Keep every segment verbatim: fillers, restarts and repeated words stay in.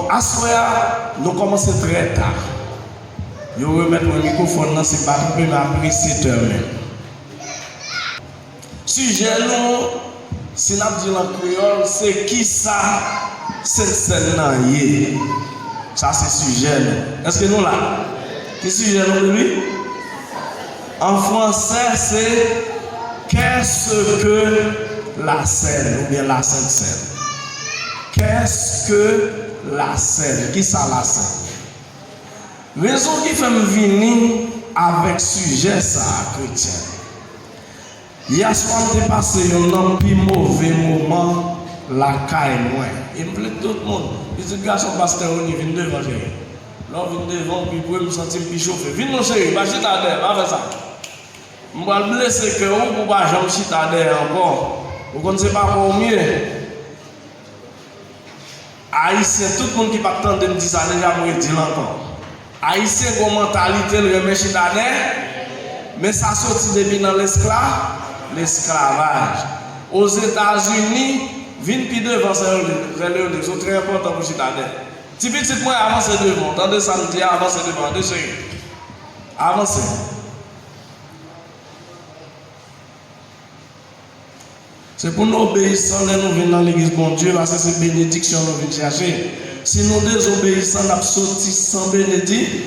Aswè a, nou kòmanse trè ta. Yo remèt mwen mikwofòn nan, si m pa twonpe m, apre sèt è menm. Sijè nou, si n ap di l an kreyòl, se kisa Sentsèn nan ye. Sa se sijè nou. Èske nou la? Ki sijè nou, Bibi? An fransè, se Qu'est-ce que la Seine oubyen la Sent Sèn? Qu'est-ce que la Seine? Kisa la Sent? Rezon ki fè m vini avèk sijè sa a, kretyen. Yèswa, m te pase youn nan pi move moman lakay mwen. E m vle tout moun, pitit gason pastè Rony, vin devan, cheri. Lè w vin devan, w pi pre, m santi m pi chofe. Vin non, cheri, pa chita dèyè, pa fè sa. M pral blese kè w pou w pa janm chita dèyè ankò. Ou konn se pa pa w m ye. Ayisyen, tout moun ki pa t tande m di sa deja, mwen di l ankò. Ayisyen gon mantalite l renmen chita dèyè, men sa soti depi nan leskla, lesklavaj. Ozetazini, vin pi devan, sè Leonice, ou trè enpòtan pou chita dèyè. Ti pitit mwen, avanse devan, w tande sa m di a, avanse devan, tande cheri. Avanse. Se pou nou obeyisan lè nou vin nan legliz Bondye, paske se benediksyon nou vin chache. Si nou dezobeyisan, n ap soti san benedi-,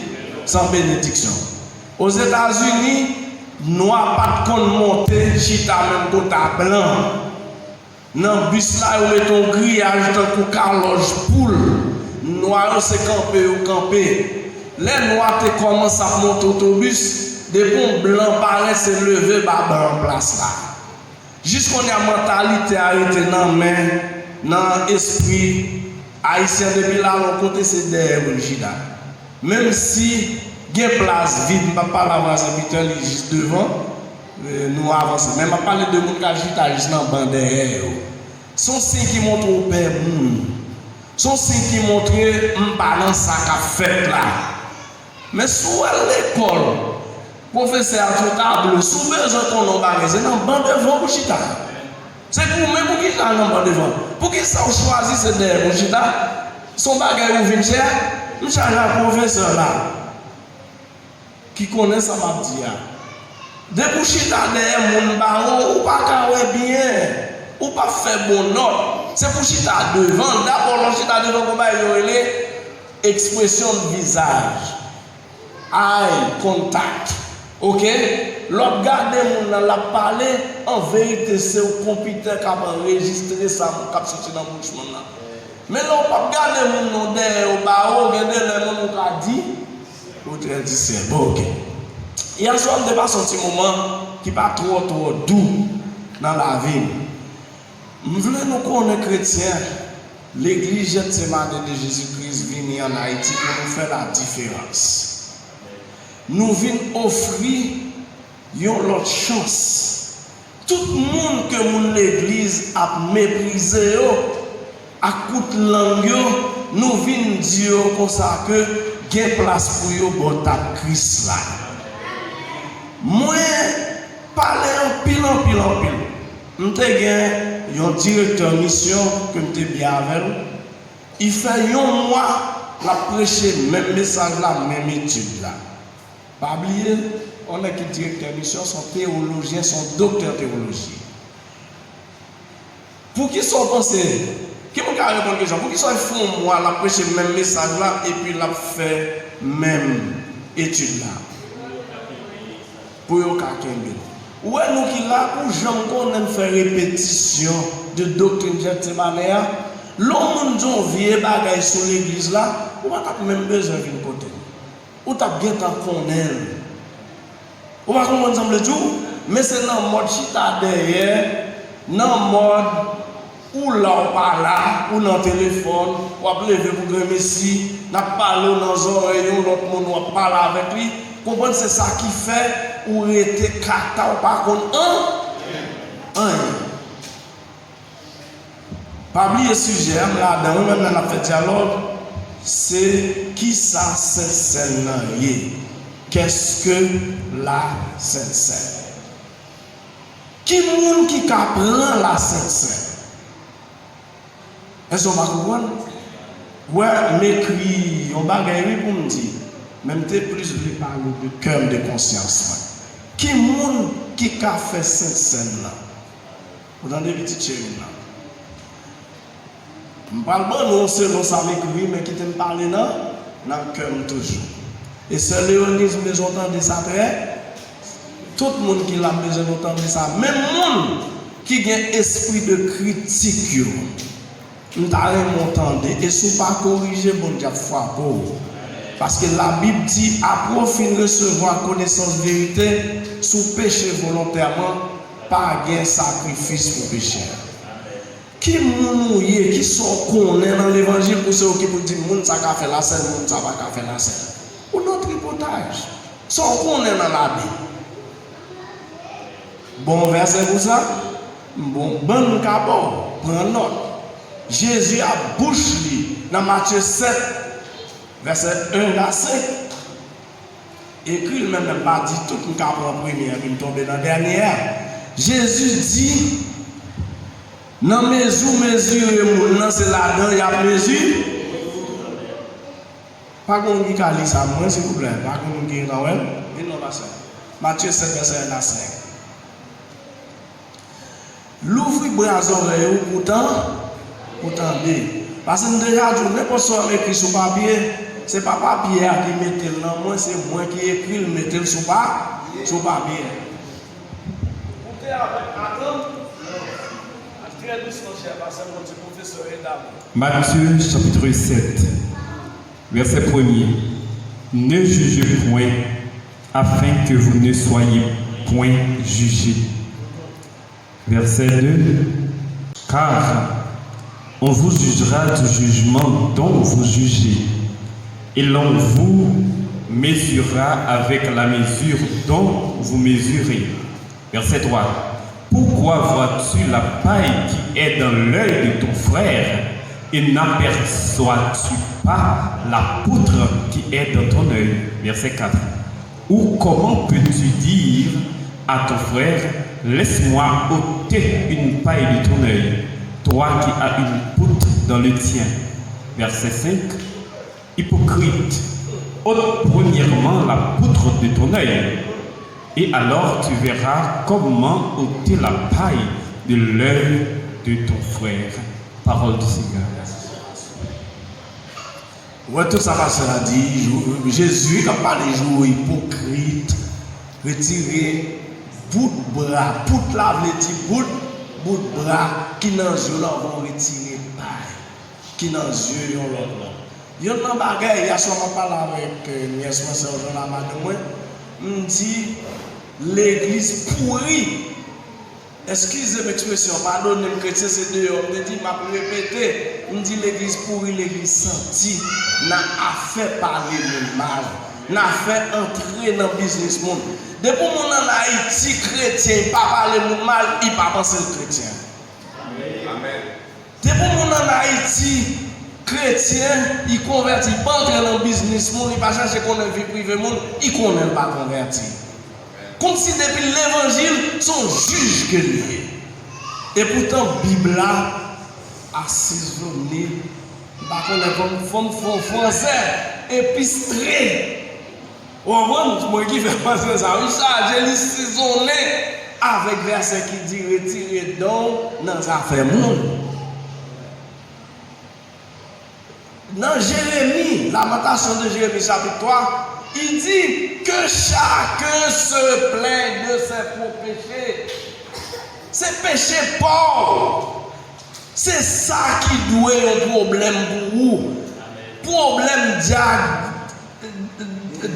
san benediksyon. Ozetazini, nwa pa t konn monte chita menm kot a blan. Nan bis la, yo mete yon griyaj tankou kalòj poul. Nwa yo se kanpe yo kanpe. Lè nwa te kòmanse ap monte otobis, depi yon blan parèt, se leve ba blan an plas la. Jis kounye a, mantalite a rete nan men, nan espri ayisyen depi l al yon kote, se dèyè pou l chita. Menm si gen plas vid, m p ap pale a vwazen Peter, li jis devan, e, nou avanse. Men m ap pale de moun k al chita jis nan ban dèyè yo. Se yon siy ki montre w pè moun. Se yon siy ki montre m pa nan sa k ap fèt la. Men si w al lekòl, pwofesè a sou tablo, si w bezwen konnen yon bagay, se nan ban devan pou chita. Se pou men poukisa nan ban devan. Poukisa w chwazi se dèyè pou chita? Se yon bagay ou vin chè? M chal ak pwofesè la ki konnen sa m ap di a. Depi w chita dèyè moun ba w, ou pa ka wè byen. Ou p ap fè bon nòt. Se pou chita devan. Dabò, lè w chita devan, gon bagay yo rele ekspresyon de vizaj. Eye contact. Oke? Lè w ap gade moun nan, l ap pale, an verite, se yon konpitè k ap anrejistre sa k ap soti nan bouch moun nan. Men lè w p ap gade moun nan dèyè yo ba w, gen de lè menm ou ka di, ou trè disèt. Bon, oke. Yèswa, m te pase yon ti moman ki pa twò, twò dou nan lavi m. M vle nou konnen, kretyen, Legliz Gethsemane de Jésus-Christ vini ann Ayiti pou nou fè ladiferans. Nou vin ofri yon lòt chans. Tout moun ke moun legliz ap meprize yo ak kout lang yo, nou vin di yo konsa ke gen plas pou yo bò tab Kris la. Mwen pale anpil, anpil, anpil. M te gen yon direktè misyon ke m te byen avè l. Li fè yon mwa l ap preche menm mesaj la, menm etid la. Pa bliye, yon nèg ki direktè misyon, se yon teyolojyen, se yon doktè teyoloji. Poukisa w panse, ki moun ka reponn kesyon, poukisa w fè yon mwa l ap preche menm mesaj la epi l ap fè menm etid la? Pou yo ka kenbe l. Ou wè nou ki la, ou janm konnen n fè repetisyon de doktrin Gethsemane a? Lè yon moun di yon vye bagay sou legliz la, ou pa t ap menm bezwen vin kote l. Ou t ap gentan konnen l. Ou pa konprann sa m vle di w? Men se nan mòd chita dèyè, nan mòd ou la w pa la, ou nan telefòn, w ap leve pou grenmesi, n ap pale w nan zòrèy yon lòt moun, w ap pale avèk li. Konprann, se sa ki fè ou rete kata, ou pa konn an-, anyen. Pa bliye sijè a, m ladan wi, menm lè n ap fè dyalòg, se kisa Sentsèn nan ye? Qu'est-ce que la Sainte Seine? Ki moun ki ka pran la Sainte Seine? Èske w pa konprann? Wè, m ekri yon bagay wi pou m di, men m te plis vle pale de kè m, de konsyans mwen. Ki moun ki ka fè Sentsèn nan? Ou tande pitit cheri m nan? M pral ban nou selon sa m ekri wi, men kite m pale nan, nan kè m toujou. E sè Leoniz, m bezwen w tande sa trè. Tout moun ki la, m bezwen nou tande sa. Menm moun ki gen espri de kritik yo, m ta renmen w tande. E si w pa korije, Bondye ap frape w. Paske Labib di, apre w fin resevwa konesans verite, si w peche volontèman, pa gen sakrifis pou peche a. Ki moun ou ye? Kisa w konnen nan levanjil pou se ou ki pou di moun sa ka fè lasèn, moun sa pa ka fè lasèn? Ou nan tripotaj. Sa w konnen nan Labib? Bon vèsè pou sa? Bon, ban m ka ba w. Pran nòt. Jezi a bouch li nan Matye sèt, vèsè en a senk. Ekri l menm, men m pa di tout, m ka pran premye a epi m tonbe nan dènye a. Jezi di, nan mezi w mezire moun nan, se ladan y ap mezi. Pa gen moun ki ka li sa pou mwen, silvouplè? Pa gen moun ki gentan wè l? Vin non, pastè. Matye sèt, vèsè en a senk. Louvri bra zòrèy ou pou tan, pou tande. Paske m deja di w, nenpòt sa w ekri sou papye, se pa papye a ki mete l nan mwen, se mwen ki ekri l, mete l sou pa, sou papye a. Koute avèk atann, ak trè dousman, chè pastè, Bondye pwofesè, ede m. Matthieu chapitre sept, verset premier. Ne jugez point, afin que vous ne soyez point jugés. Verset deux. Car on vous jugera du jugement dont vous jugez, et l'on vous mesurera avec la mesure dont vous mesurez. Verset trois. Pourquoi vois-tu la paille qui est dans l'œil de ton frère et n'aperçois-tu pas la poutre qui est dans ton œil? Verset quatre. Ou comment peux-tu dire à ton frère, laisse-moi ôter une paille de ton œil, toi qui as une poutre dans le tien? Verset cinq. Hypocrite, ôte premièrement la poutre de ton œil, et alors tu verras comment ôter la paille de l'œil de ton frère. Parole du Seigneur. Ou wè tout sa pastè a di, jou, Jezi k ap pale, jou ipokrit, retire bout bra, pout la vle di bout, bout bra ki nan zye w la, ou retire pay ki nan zye yon lòt moun. Youn nan bagay, yè swa m ap pale avèk, eh, nyès mwen, sè Jean la, madanm mwen, m di, legliz pouri. Eskize m ekspresyon, padone m, kretyen se deyò, m te di, m ap repete, m di legliz pouri, legliz santi, nan afè pale moun mal, nan afè antre nan biznis moun. Depi yon moun ann Ayiti kretyen, li pa pale moun mal, li pa panse l kretyen. Amèn. Depi yon moun ann Ayiti kretyen, li konvèti, li pa antre nan biznis moun, li pa chache konnen vi prive moun, li konnen l pa konvèti. Kòmsi depi levanjil, se yon jij ke li ye. Epoutan, Bib la, asizonnen, m pa konnen kòman fò m fè yon fransè, epistre. Ou konprann? Mwen ki fè fransè sa, wi, chaje, li sizonnen avèk vèsè ki di, retire dan w nan zafè moun. Nan Jeremi, Lamentation de Jérémie, chapitre trois, il dit, que chacun se plaigne de ses propres péchés. Se peche pa w. Se sa ki dwe yon pwoblèm pou ou. Pwoblèm dyag,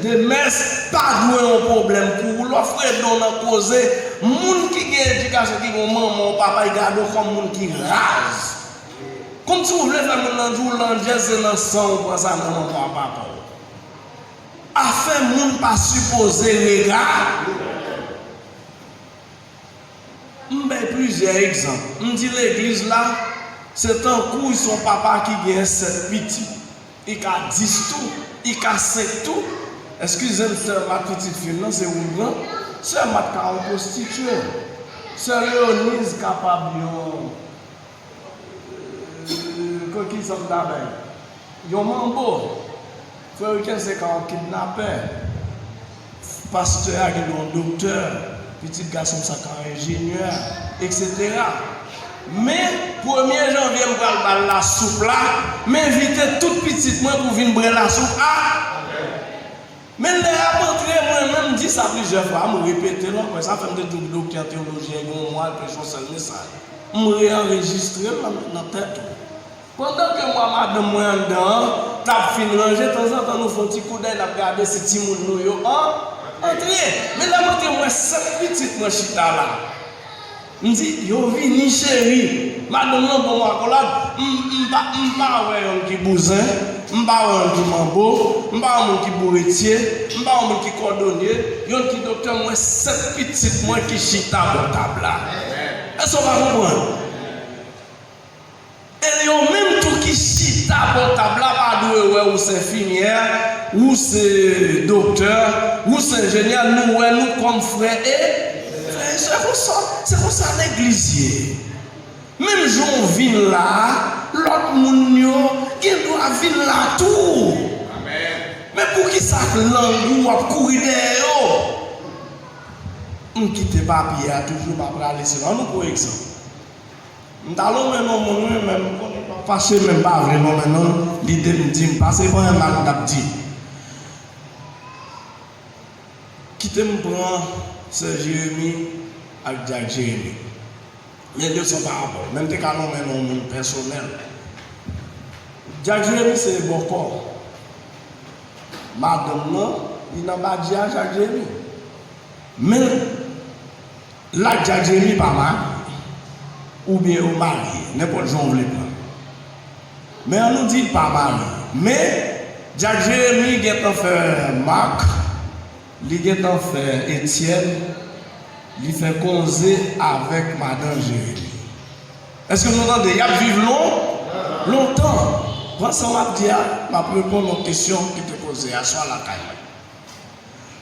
de mès pa dwe yon pwoblèm pou ou. Lè w frede w nan koze, moun ki gen edikasyon, ki gen yon manman, yon papa, y gade w kòm moun ki raz. Kòmsi w vle fè moun nan di w landjèz, se nan san w pran sa nan manman w ak papa w. Afè moun pa sipoze rega. M bay plizyè egzanp. M di legliz la, se tankou se yon papa ki gen sèt pitit. Li ka dis tou, li ka senk tou. Eskize m, sè Mat, pitit fi m nan, se ou m pran. Sè Mat ka yon pwostitye. Sè Leoniz kapab yon, euh, ki egzanp m ta bay? Yon manbo. Frè Riken se ka yon kidnapè. Pastè a gen dwa yon doktè. Pitit gason m sa ka yon enjenyè, etsetera. Men, premye janvye, m pral ba l lasoup la. M envite tout pitit mwen pou vin bwè lasoup a. Men lè y ap antre, mwen menm, m di sa plizyè fwa, m repete l ankò. Sa fè m te di w doktè an teyoloji a gen yon mwa, l preche yon sèl mesaj. M reanrejistre l nan, nan tèt ou. Pandan ke mwen ak madanm mwen anndan an, t ap fin ranje, tanzantan nou fè yon ti koudèy, n ap gade si timoun nou yo an, antre. Men lè m antre, m wè sèt pitit mwen chita la. M di, "Yo vini, cheri." Madanm nan ban m akolad. M, m pa, m pa wè yonn ki bouzen, m pa wè yonn ki manbo, m pa wè moun ki bouretye, m pa wè moun ki kòdonye, yonn ki doktè, m wè sèt pitit mwen ki chita bò tab la. Èske w pa konprann? E yo menm tou ki chita bò tab la pa dwe wè ou se enfimyè, ou se doktè, ou se enjenyè, nou wè nou kòm frè e frè e sè. Konsa, se konsa legliz ye. Menm jan w vin la a, lòt moun yo gen dwa vin la tou. Men poukisa ak lang ou w ap kouri dèyè yo? M kite papye a toujou, m ap rale sila. Ann nou pran egzanp. M ta lonmen non moun wi, men m konnen l ap fache, men m pa vle lonmen non l. Lide m di m pase pa anyen mal m t ap di. Kite m pran sè Jeremi ak dyak Jeremi. Men de san parabòl. Men m te ka lonmen non moun pèsonèl. Dyak Jeremi se bòkò. Madanm nan, li nan badji a dyak Jeremi. Men, la dyak Jeremi pa mari, oubyen yo marye, nenpòt jan w vle pran l. Men ann nou di l pa mari. Men, dyak Jeremi gentan fè Mak, li gentan fè Etyèn, li fè koze avèk madan Jeremi. Èske nou tande? Y ap viv lon, lontan. Pran sa m ap di a, m ap reponn yon kesyon ki te poze aswè a lakay mwen.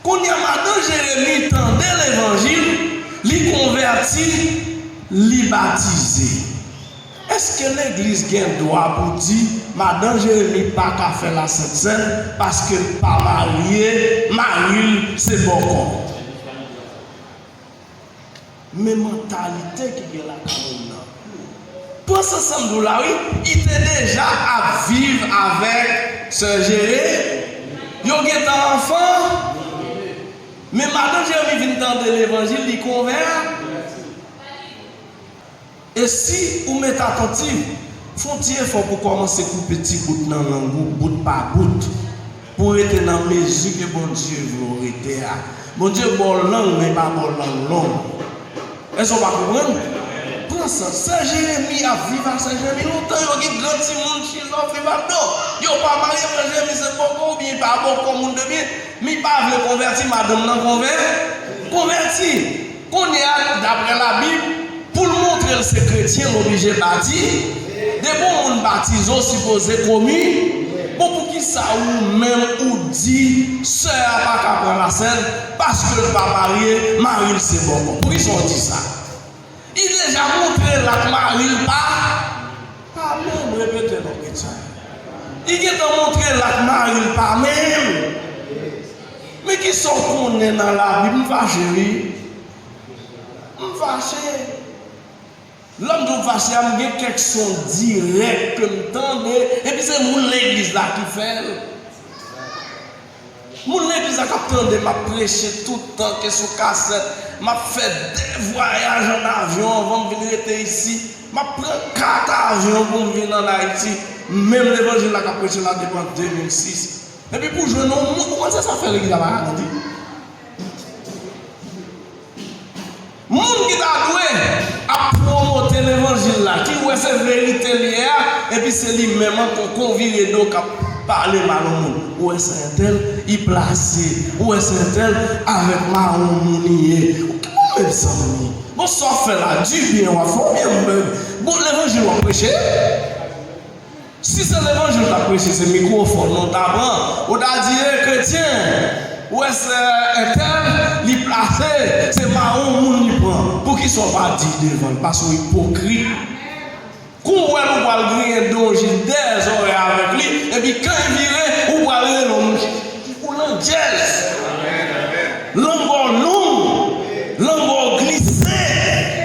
Kounye a, madan Jeremi tande levanjil, li konvèti, li batize. Èske legliz gen dwa pou di madan Jeremi pa ka fè Lasent Sèn paske l pa marye, mari l se bòkò? Men mantalite ki gen lakay moun nan. Pran sa m di w la wi, li te deja ap viv avèk sè Jere. Yo gentan anfan. Men madan Jeremi vin tande levanjil, li konvè. E si ou mete atantif, fè yon ti efò pou kòmanse koupe ti bout nan lang ou, bout pa bout, pou w rete nan mezi ke Bondye vle w rete a. Bondye ba w lang, men li pa ba w lang long. Èske w pa konprann? Pran sa, sè Jeremi ap viv ak sè Jeremi lontan, yo gen gran timoun, Chizòf, Rivaldo. Yo pa marye, frè Jeremi se bòkò oubyen li pa bòkò moun de byen, men li pa vle konvèti, madanm nan konvè-, konvèti. Kounye a, daprè Labib, pou l montre l se kretyen, l oblije bati. Depi yon moun batize, w sipoze komi. Bon, poukisa ou menm ou di sè a pa ka pran lasèn paske l pa marye, mari l se bòkò? Poukisa w di sa? Li deja montre l ak mari l pa, pa menm, repete non, kretyen. Li gentan montre l ak mari l pa menm. Men kisa w konnen nan Labib? M fache wi. M fache. Lè m di w m fache a, m gen kèk son dirèk ke m tande, epi se moun legliz la ki fè l. Moun legliz la k ap tande m ap preche tout tan ke sou kasèt, m ap fè de vwayaj ann avyon anvan m vin rete isi, m ap pran kat avyon pou m vin ann Ayiti, menm levanjil la k ap preche la depi an de mil sis. Epi pou jwenn yon moun, ou konn se sa fè legliz la pa ka grandi. Moun ki ta dwe ap pwomote levanjil la, ki wè se verite l ye a, epi se li menm ankò k ap vire do k ap pale mal yon moun. Ou wè se entèl, li plase. Ou wè se entèl, avèk mawon moun li ye. Ou menm zanmi. Bon, sa w ap fè la, di byen w ap fè, oubyen bon, levanjil w ap preche? Si se levanjil w t ap preche, se mikwofòn non w ta pran, ou ta di, "E, kretyen, ou wè sè entèl, li plase, se mawon moun li pran." Poukisa w pa di devan l? Paske w ipokrit. Kou w wè l, ou pral griyen do w jis dèyè zòrèy avèk li, Epi kan l vire, ou pral rele yon moun ki pou landjèz. Lang w long, lang w glise.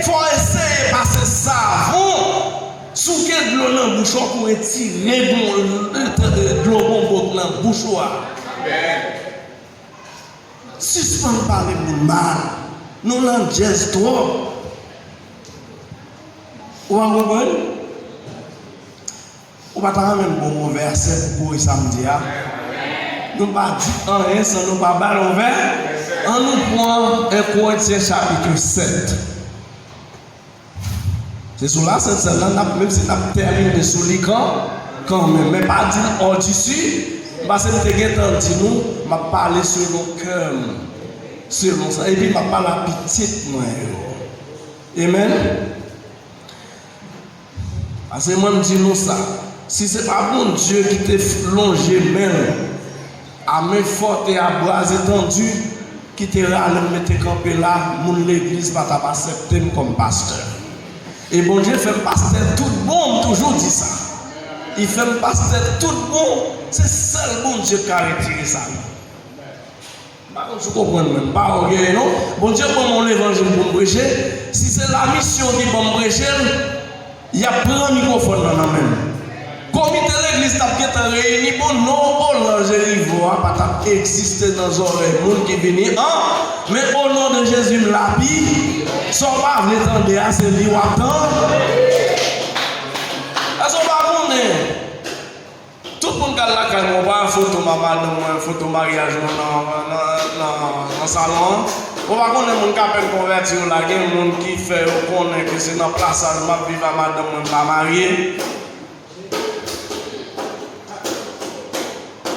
Fò w eseye pase savon, souke dlo nan bouch ou pou retire bon, dlo bonbon nan bouch ou a. Sispann pale moun mal. Nou landjèz twòp. Ou pa konprann? Ou pa ta renmen bon yon vèsè pou kouri samdi a? Nou pa di anyen san nou pa ba l yon vè. Ann nou pran en Korentyen chapit sèt. Se sou la Sent Sèn nan, n ap, menm si n ap tèmine sou li kan, kanmenm. Men pa di l òdisi, paske m te gentan di nou, m ap pale selon kè m, selon sa. Epi m ap pale a pitit mwen yo. Amen. Paske mwen, m di nou sa, si se pa Bondye ki te lonje men l, a men fòt e a bra etandi, ki te rale m mete kanpe la, moun legliz pa t ap aksepte m kòm pastè. E Bondye fè m pastè tout bon, m toujou di sa. Li fè m pastè tout bon, se sèl Bondye k ka retire sa. M pa konn si w konprann mwen, m pa ògeye non. Bondye ban m yon levanjil pou m preche. Si se lamisyon ki ban m preche l, y ap pran mikwofòn nan nan men m. Komite legliz t ap gentan reyini, bon, non Olanj e Rivo a pa t ap egziste nan zòrèy moun ki vini an. Men o non de Jezi m la pi. Sa w pa vle tande a, se li w ap tande. Èske w pa konnen? Tout moun k al lakay mwen, ou pa wè foto m ak madanm mwen, foto maryaj nou nan, nan, nan, nan salon an. Ou pa konnen moun k apèn konvèti yo la, gen moun ki fè yo konnen ke se nan plasaj m ap viv ak madanm mwen, m pa marye.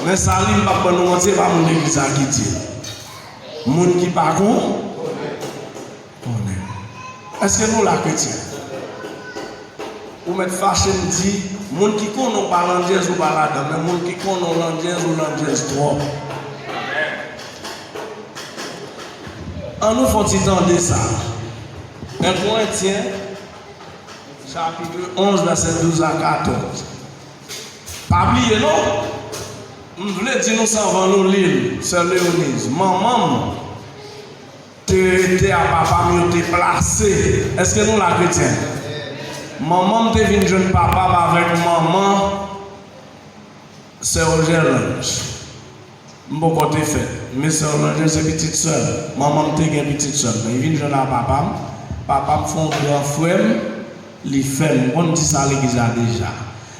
Men sa li, m p ap ban nou manti, se pa moun legliz la ki di l. Moun ki pa kon-, konnen. Èske nou la, kretyen? Ou mèt fache m di, moun ki konnen w pa landjèz, ou pa ladan, men moun ki konnen w landjèz, ou landjèz twòp. Ann nou fè yon ti tande sa. En Korentyen, chapit onz, vèsè douz a katòz. Pa bliye non. M vle di nou sa anvan nou li l, sè Leoniz. Manman m te rete a papa m, yo te plase. Èske nou la, kretyen? Manman m te vin jwenn papa m avèk manman sè Roger Lange. M poko te fèt. Men sè Lange se pitit sè l. Manman m te gen pitit sè l. Men li vin jwenn a papa m. Papa m fè yon gran frè m, li fè m. M konn di sa legliz la deja.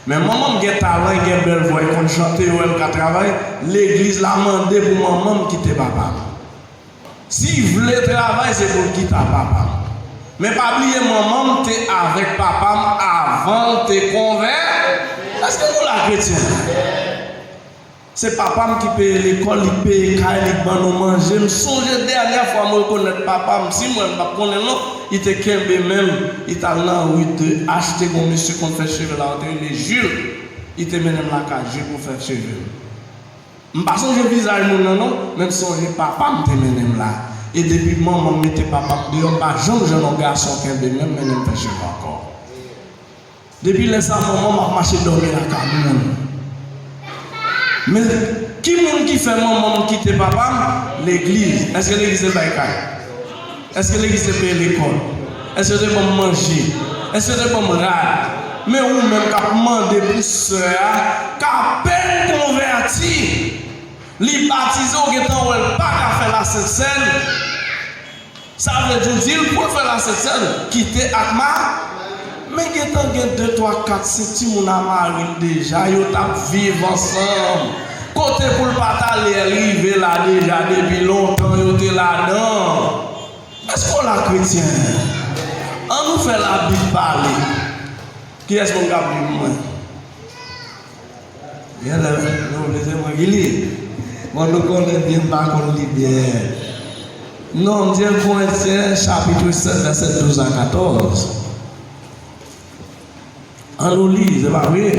Men manman m gen talan, li gen bèl vwa, li konn chante, yo wè l ka travay. Legliz la mande pou manman m kite papa m. Si l vle travay, se pou l kite a papa m. Men pa bliye, manman m te avèk papa m avan l te konvè-, èske nou la, kretyen? Se papa m ki peye lekòl, li peye kay, li ban nou manje. M sonje dènyè fwa m rekonèt papa m, si m wè l, m p ap konnen l non, li te kenbe men m, li t al nan ri de achte, gon mesye konn fè cheve la, yo te rele Jules. Li te mennen m lakay Jules pou fè cheve m. M pa sonje vizaj moun nan non, men m sonje papa m te mennen m la. E depi manman m mete papa m deyò, m pa janm jwenn yon gason kenbe men m mennen m fè cheve ankò. Depi lè sa, manman m ap mache dòmi lakay moun. Men, ki moun ki fè manman m kite papa m? Legliz. Èske legliz te bay kay? Èske legliz te peye lekòl? Èske te ban m manje? Èske te ban m rad? Men ou menm k ap mande pou sè a, k apèn konvèti, li batize, ou gentan wè l pa ka fè Lasent Sèn. Sa vle di w di l pou l fè Lasent Sèn, kite ak ma-, men gentan gen de, twa, kat, senk timoun a mari l deja, yo t ap viv ansanm. Kote pou l pa t ale, l rive la deja depi lontan, yo te ladan. Èske w la, kretyen? Ann nou fè Labib pale. Kiyès moun k ap li pou mwen? Genlè nou vle se mwen ki li. Bon, nou konnen byen, m pa konn li byen. Non, m di en Korentyen, chapit sèt, vèsè douz a katòz. Ann nou li, se pa vre?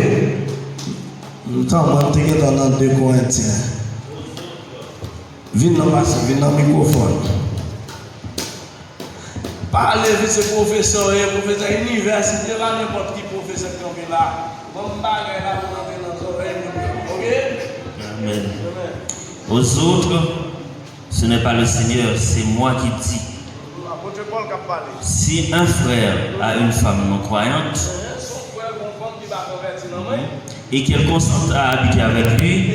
M tann mwen, m te gentan nan de Korentyen. Vin nan, pastè, vin nan mikwofòn. Pale vit, se pwofesè w ye, pwofesè inivèsite la, nenpòt ki pwofesè k kanpe la. Ban m bagay la pou rantre nan zòrèy moun yo. Amen. Aux autres, ce n'est pas le Seigneur, c'est moi qui dis. Si un frère a une femme non croyante et qu'elle consente à habiter avec lui,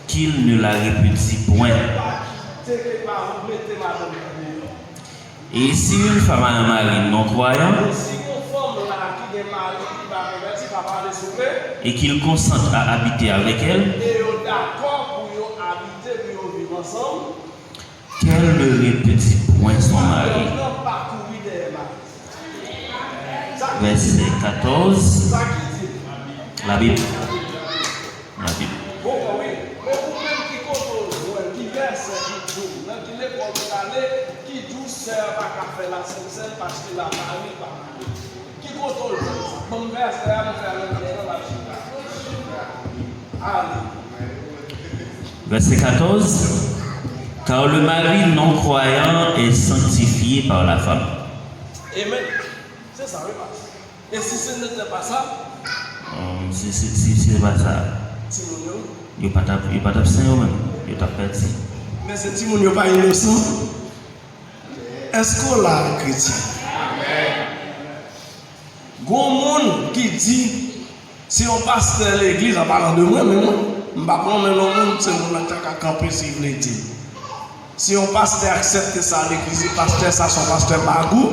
qu'il ne la répudie point. Et si une femme a un mari non croyant et qu'il consente à habiter avec elle, qu'elle ne répudie point son mari. Verset quatorze. La Bible. La Bible. Bon, wi. Men ou menm ki kote w jwenn, ki vèsè ki di w, nan ki lekòl ou t ale, ki di w sè a pa ka fè Lasentsèn paske l a mari pa mari? Ki kote w jwenn sa? Ban m vèsè a, m fè l nan m ap chita. Ale. Verset quatorze. Car le mari non croyant est sanctifié par la femme. Amen. Se sa, wi, pas. E si se n'était pas ça? Si, si, si se pa sa, timoun yo, yo pa t ap, yo pa t ap sen yo menm. Yo t ap pèdi. Men se timoun yo pa inosan. Èske w la, kretyen? Gon moun ki di, se yon pastè legliz, an palan de mwen menm, m pa pran men non moun, se moun nan ki ta ka kanpe si l vle di. Si yon pastè aksepte sa legliz, e pastè sa se yon pastè magou,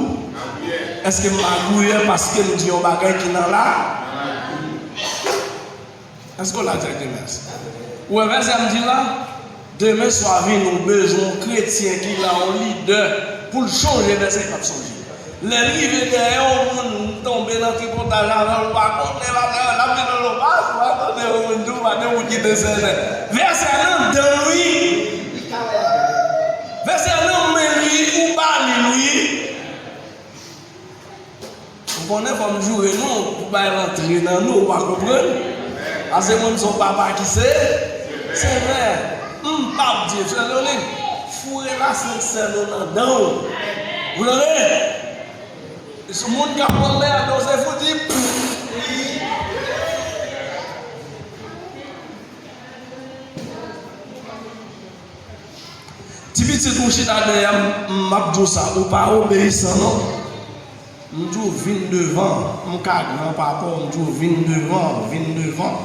èske m magouyè paske m di yon bagay ki nan la? Èske w la, Jack Demas? Ou wè vèsè a m di la? Demen swa vini, ou bezwen yon kretyen ki la, yon lidè, pou l chonje vèsè, l p ap sonje. Lè l rive dèyè yon moun, tonbe nan tripotaj avè l, ou pa konnen bagay, l ap vin nan lopaj, ou pa tande yon moun di w pa gen moun ki te sènen. Vèsè a nan dan l, wi. Vèsè a nan men l, wi, ou ba li l, wi. Ou konnen fò m joure nou pou bay rantre nan nou, ou pa konprann? Paske mwen m se yon papa ki se sevè. M p ap di, frè Leonin, foure Lasentsèn ou nan dan w. Ou tande? Sou moun k ap pran mèd, se fouti. Ti pitit ou chita dèyè m, m ap di w sa, ou pa obeyisan non. M di w vin devan, m ka gran papa w, m di w vin devan, vin devan.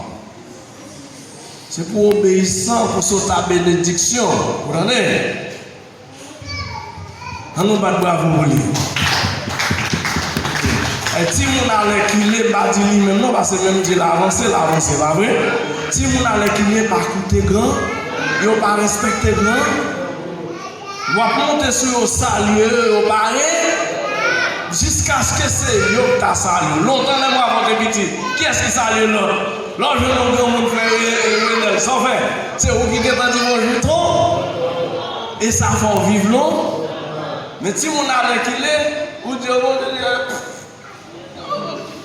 Se pou w obeyisan, pou sot a benediksyon, ou tande? Ann nou bat bravo pou li. E timoun alèkile, m pa di li menm non, paske menm di l avanse, l avanse, pa vre? Timoun alèkile pa koute gran, yo pa respekte gran. W ap monte sou yo, salye yo, yo pare, jiskaske se yo k ta salye w. Lontan lè m avè w te piti, kiyès ki salye lòt? Lè w jwenn yon granmoun frè Renèl, sa w fè? Se ou ki gentan di bonjou twòp. E sa fè w viv lon. Men timoun alèkile, ou di yo bonjou, li,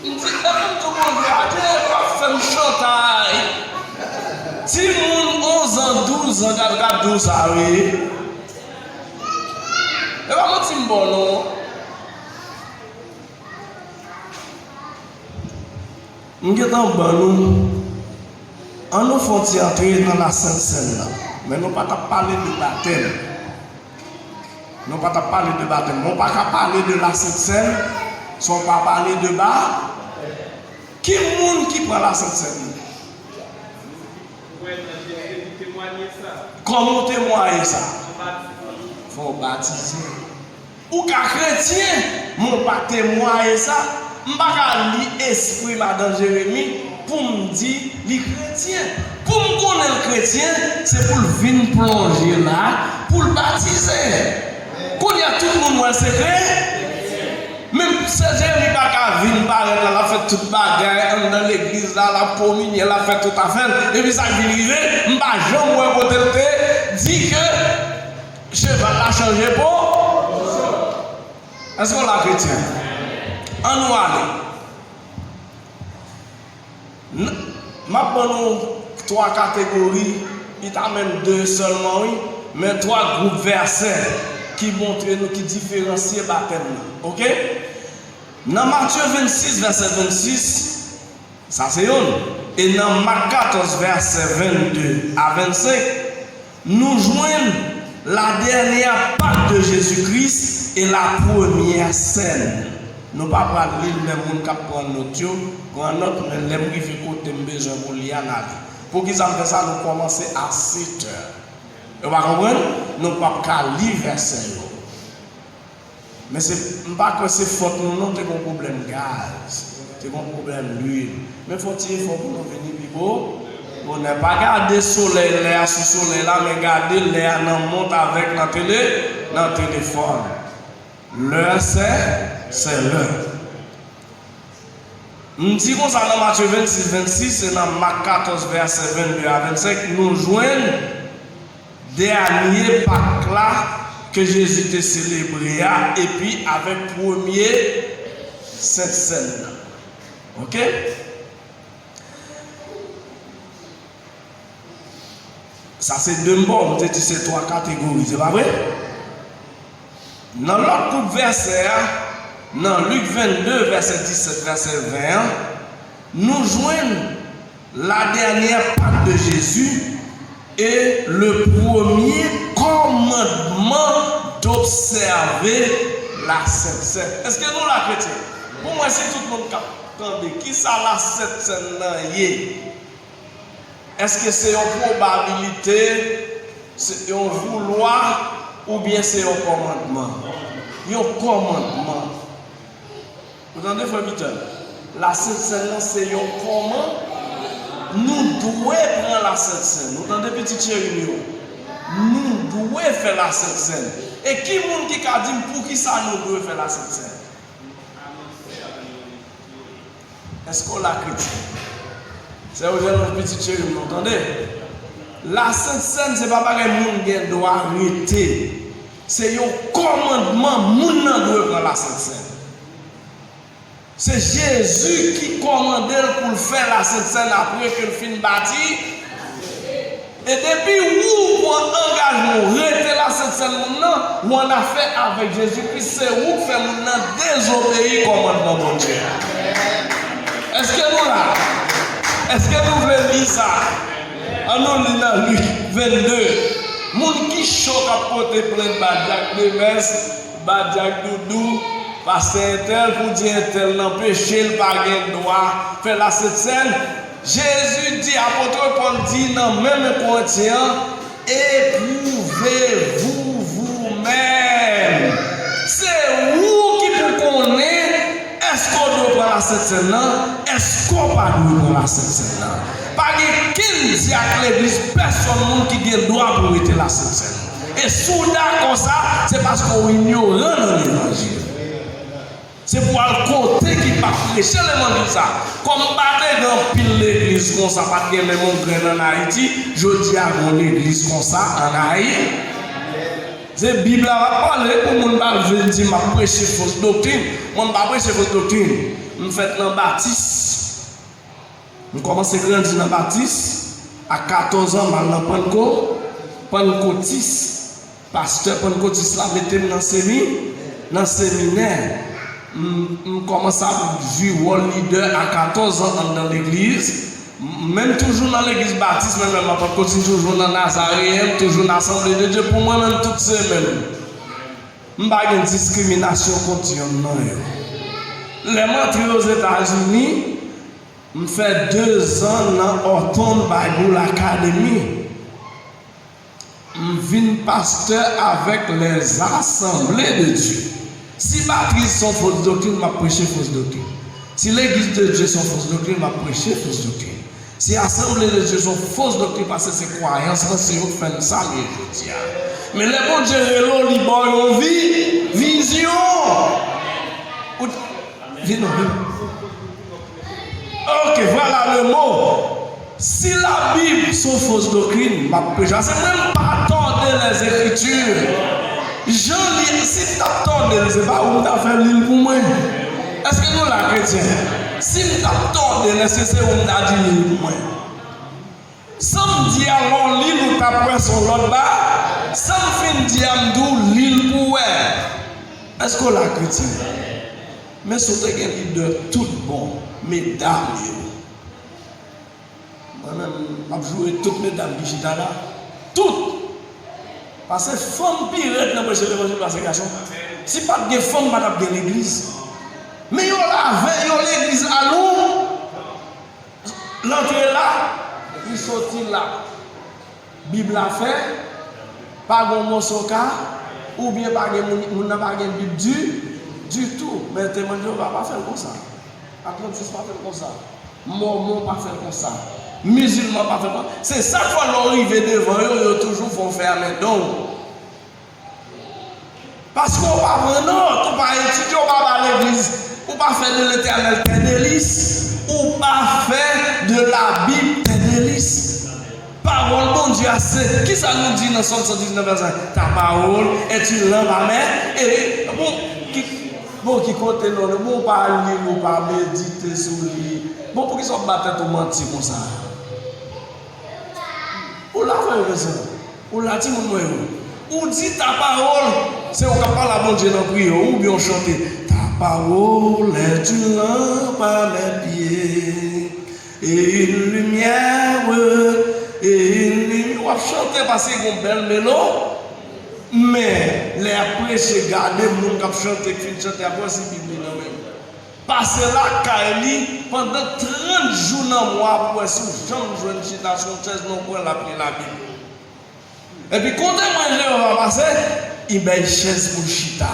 m di, lè m di w bonjou, adye, w ap fè m chantay. Timoun onz an, douz an, gad, gad di w sa, wi. E pa manti m ba w non. M gentan ban nou. An nou fè yon ti antre nan Lasentsèn nan. Men nou pa t ap pale de batèm. Nou pa t ap pale de batèm. Men w pa ka pale de Lasentsèn san w pa pale de ba-, ki moun ki pran Lasentsèn? Kòman w temwaye sa? Fò w batize. Ou ka kretyen, men w pa temwaye sa. M pa ka li espri madan Jeremi pou m di li kretyen. Pou m konnen l kretyen, se pou l vin plonje la, pou l batize. Kounye a, tout moun wè l se kre-, men sè Jeremi pa ka vin parèt la, l ap fè tout bagay anndan legliz la, l ap kominye, l ap fè tout afè l, epi sa k vin rive, m pa janm wè kote l te di ke cheval la chanje po. Èske w la, kretyen? Ann nou ale. N-, m ap ban nou twa kategori, li ta menm de sèlman, wi, men twa gwoup vèsè ki montre nou, ki diferansye batèm nan. Oke? Nan Matye vennsis, vèsè vennsis, sa se youn. E nan Mak katòz, vèsè vennde a vennsenk, nou jwenn la dernière Pâque de Jésus-Christ et la première scène. Nou pa pral li l, men moun k ap pran nòt yo, pran nòt, men lè m rive kote m bezwen pou li a, n a li. Poukisa m fè sa? Nou kòmanse a sèt è. Ou pa konprann? Nou p ap ka li vèsè yo. Men se, m pa kwè se fòt nou non, te gon pwoblèm gaz, te gon pwoblèm lwil. Men fè yon ti efò pou nou vini pi bo-, bonè. Pa gade solèy, lè a sou solèy la, men gade lè a nan mont avèk nan tele-, nan telefòn. L'heure c'est, c'est l'heure. M di konsa nan Matye vennsis, vennsis e nan Mak katòz, vèsè vennde a vennsenk, nou jwenn dènye Pak la ke Jezi te selebre a, epi avèk premye Sentsèn nan. Oke? Sa se de m ba w, m te di se twa kategori, se pa vre? Nan lòt kout vèsè a, nan Lik vennde, vèsè disèt, vèsè ven an, nou jwenn la dernière Pâque de Jésus et le premier commandement d'observer la Sainte Seine. Èske nou la, kretyen? Pou mwen, si tout moun k ap tande, kisa la Sent Sèn nan ye? Èske se yon pwobabilite, se yon voulwa, oubyen se yon kòmandman? Yon kòmandman. Ou tande, frè Peter? La Sent Sèn nan se yon kòman-, nou dwe pran la Sent Sèn. Ou tande, pitit cheri m yo? Nou dwe fè la Sent Sèn. E ki moun ki ka di m poukisa nou dwe fè la Sent Sèn? Èske w la, kretyen? Sè Ojèn, pitit cheri m, nou tande? La Sent Sèn se pa bagay moun gen dwa rete. Se yon kòmandman, moun nan dwe pran la Sent Sèn. Se Jezi ki kòmande l pou l fè la Sent Sèn apre ke l fin bati-, E depi ou pran angajman w rete la Sent Sèn moun nan, ou annafè avèk Jezi Kris, se ou k fè moun nan dezobeyi kòmandman Bondye a. Èske nou la? Èske nou vle li sa? Ann nou li nan Lik vennde. Moun ki cho k ap pote plent ba dyak Demès, ba dyak Doudou, pastè entèl, pou di entèl nan peche, l pa gen dwa fè la Sent Sèn. Jezi di, apot Pòl di nan menm Korentyen an, éprouvez-vous vous-même. Se ou ki pou konnen èske w dwe pran la Sent Sèn nan, èske w pa dwe pran la Sent Sèn nan. Pa gen kenn dyak legliz, pèsonn moun ki gen dwa pou rete la Sent Sèn. E si w dakò sa, se paske w inyoran nan levanjil. Se pou w al kote ki pa preche levanjil sa. Kòm pa te gen anpil legliz konsa, pa t gen menm yon grenn ann Ayiti, jodi a gen yon legliz konsa ann Ayi-, se Bib la m ap pale pou moun pa vin di m ap preche fos doktrin. Mwen, m pa preche fos doktrin. M fèt nan batis. M kòmanse grandi nan batis, a katòz an, m al nan Pannko-, Pannkotis. Pastè Pannkotis la mete m nan semi-, nan seminè. M, m kòmanse ap jwi wòl lidè a katòz an anndan legliz. M, menm toujou nan legliz batis, men menm nan Pannkotis, m toujou nan Nazareyen, m toujou nan Asanble de Dye. Pou mwen menm, tout se menm. M pa gen diskriminasyon kont yonn nan yo. Lè m antre Ozetazini, m fè dezan nan Orton Bible Academy. M vin pastè avèk les Assemblées de Dieu. Si batis se yon fos doktrin, m ap preche fos doktrin. Si Legliz de Dye se yon fos doktrin, m ap preche fos doktrin. Si Asanble de Dye se yon fos doktrin, paske se kwayans mwen, se yo k fè m sa m ye jodi a. Men lè Bondye rele w, li ba w yon vi-, vizyon. Ou t-, vin non, vin. Ok, voilà le mot. Si Labib se yon fos doktrin, m ap preche. Se mwen, m pa tòde Lèzekritir. Jan li, si m t ap tòde l, se pa ou m ta fè li l pou mwen. Èske nou la, kretyen? Si m t ap tòde l, èske se ou m ta di li l pou mwen? Sa m di a, lè w li l, ou t ap wè se yon lòt ba-, sa m fin di a, m di w li l pou w wè. Èske w la, kretyen? Men si w te gen lidè tout bon, medam yo. Mwen menm, m ap joure tout medam ki chita la. Tout! Paske fanm pi rèd nan preche levanjil pase gason. Si pa t gen fanm, pa t ap gen legliz. Men yo lave, yo legliz la lou. L antre la, li soti la. Bib la fè, pa gen yon moso ka, oubyen pa gen moun, moun nan pa gen Bib di, ditou. Men Temwen Jewova pa fè l konsa. Advantis pa fè l konsa. Mòmon pa fè l konsa. Mizilman pa fè l konsa. Se sa k fè lè w rive devan yo, yo toujou fè w fè amendong. Paske w pa pran nòt, ou pa etidye, ou pa ba legliz, ou pa fè de Letènèl tè delis, ou pa fè de la Bib tè delis. Pawòl Bondye a se, kisa nou di nan Sòm san diznèf vèsè senk? Ta parole est une lampe à mes, et bon, ki, bon, ki kote non, bon, ou pa li l, ou pa medite sou li. Bon, poukisa w ap ba tèt ou manti konsa? Ou la, frè e sè. Ou la, timoun mwen yo. Ou di ta pawòl, se ou k ap pale a Bondye nan priyè w, oubyen w chante, ta parole est une lampe à mes pieds et une lumière, et une lumière. W ap chante paske gen yon bèl melo. Men, lè y ap preche, gade moun k ap chante, k fin chante, ap wè si Bib li nan men l. Pase lakay li pandan trant jou nan mwa pou wè si w janm jwenn chita sou yon chèz, non, pran l ap li Labib. Epi kote mwen Jewova pase, li bay chèz pou l chita.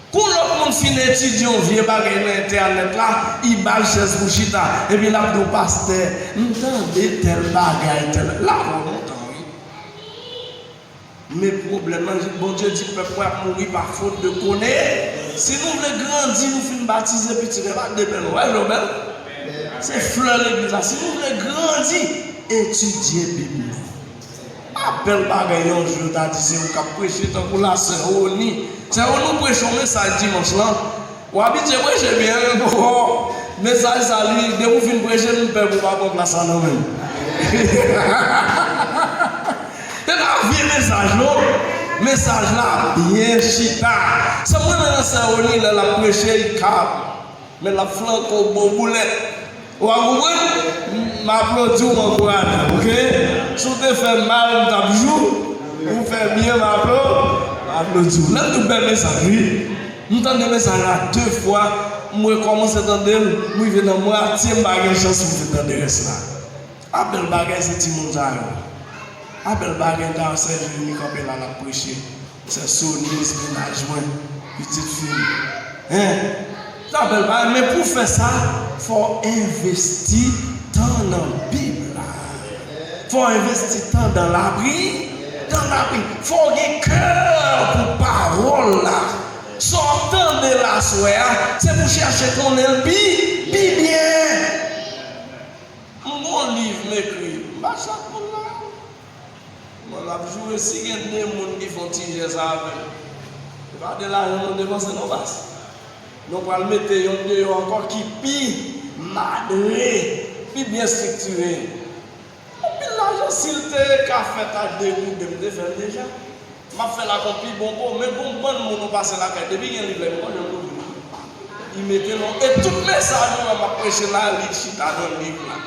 Kou lòt moun fin etidye yon vye bagay nan entènèt la, li ba l chèz pou chita. Epi l ap di w, pastè, m tande tèl bagay, tèl. L ap wè w lontan, wi. Men pwoblèm nan, Bondye di pèp mwen ap mouri pa fot de kone. Si nou vle grandi, nou fin batize pitit, e pa de bèl, wè, Jobèl? Se flè legliz la. Si nou vle grandi, etidye Bib nou. Pa bèl bagay yon jou yo ta di se ou k ap preche tankou la sè Oni. Sè Oni, ou preche yon mesaj dimanch lan. W abitye preche byen, wi, bon, mesaj sa li, depi w fin preche, m pè pou w pa pran plas la nan men m. Se pa vye mesaj, non. Mesaj la byen chita. Sa m renmen nan sè Oni, lè l ap preche, li kalm. Men l ap flanke w, ba w boulèt. Ou a konprann? M aplodi w, m ankouraje w, oke? Si w te fè m mal, m t ap jou. Ou fè byen, m aplo-, m aplodi w. Lè m di w bèl mesaj, wi. M tande mesaj la de fwa, m rekòmanse tande l, m rive nan mwatye, m pa gen chans pou m fin tande rès la. A bèl bagay se timoun sa yo. A bèl bagay ta sè Jeremi kanpe la, l ap preche. Sè Sonise, mennaj mwen, pitit fi m. Hein? Sa bèl bagay, men pou fè sa, fò w envesti tan nan Bib la. Fò w envesti tan dan lapri, dan lapri. Fò w gen kè pou pawòl la. Sa w ap tande la aswè a, se pou w chache konnen l pi, pi byen. M gon liv m ekri, m pa chak moun la. Mwen, m ap joure si gen de moun ki fè yon ti jès avè m. Se pa de lajan nou depanse non, pas. Nou pral mete yonn deyò ankò ki pi madre, pi byen estriktire. Anpil lajan, si l te ka fèt ak de gouden, m te fè l deja. M ap fè l ak yon pi bon po, men gon bann moun ou pase lakay, depi gen liv la, yo pa janm ouvri l. Li mete l, e tout mesaj ou wè m ap preche la, li chita nan liv la.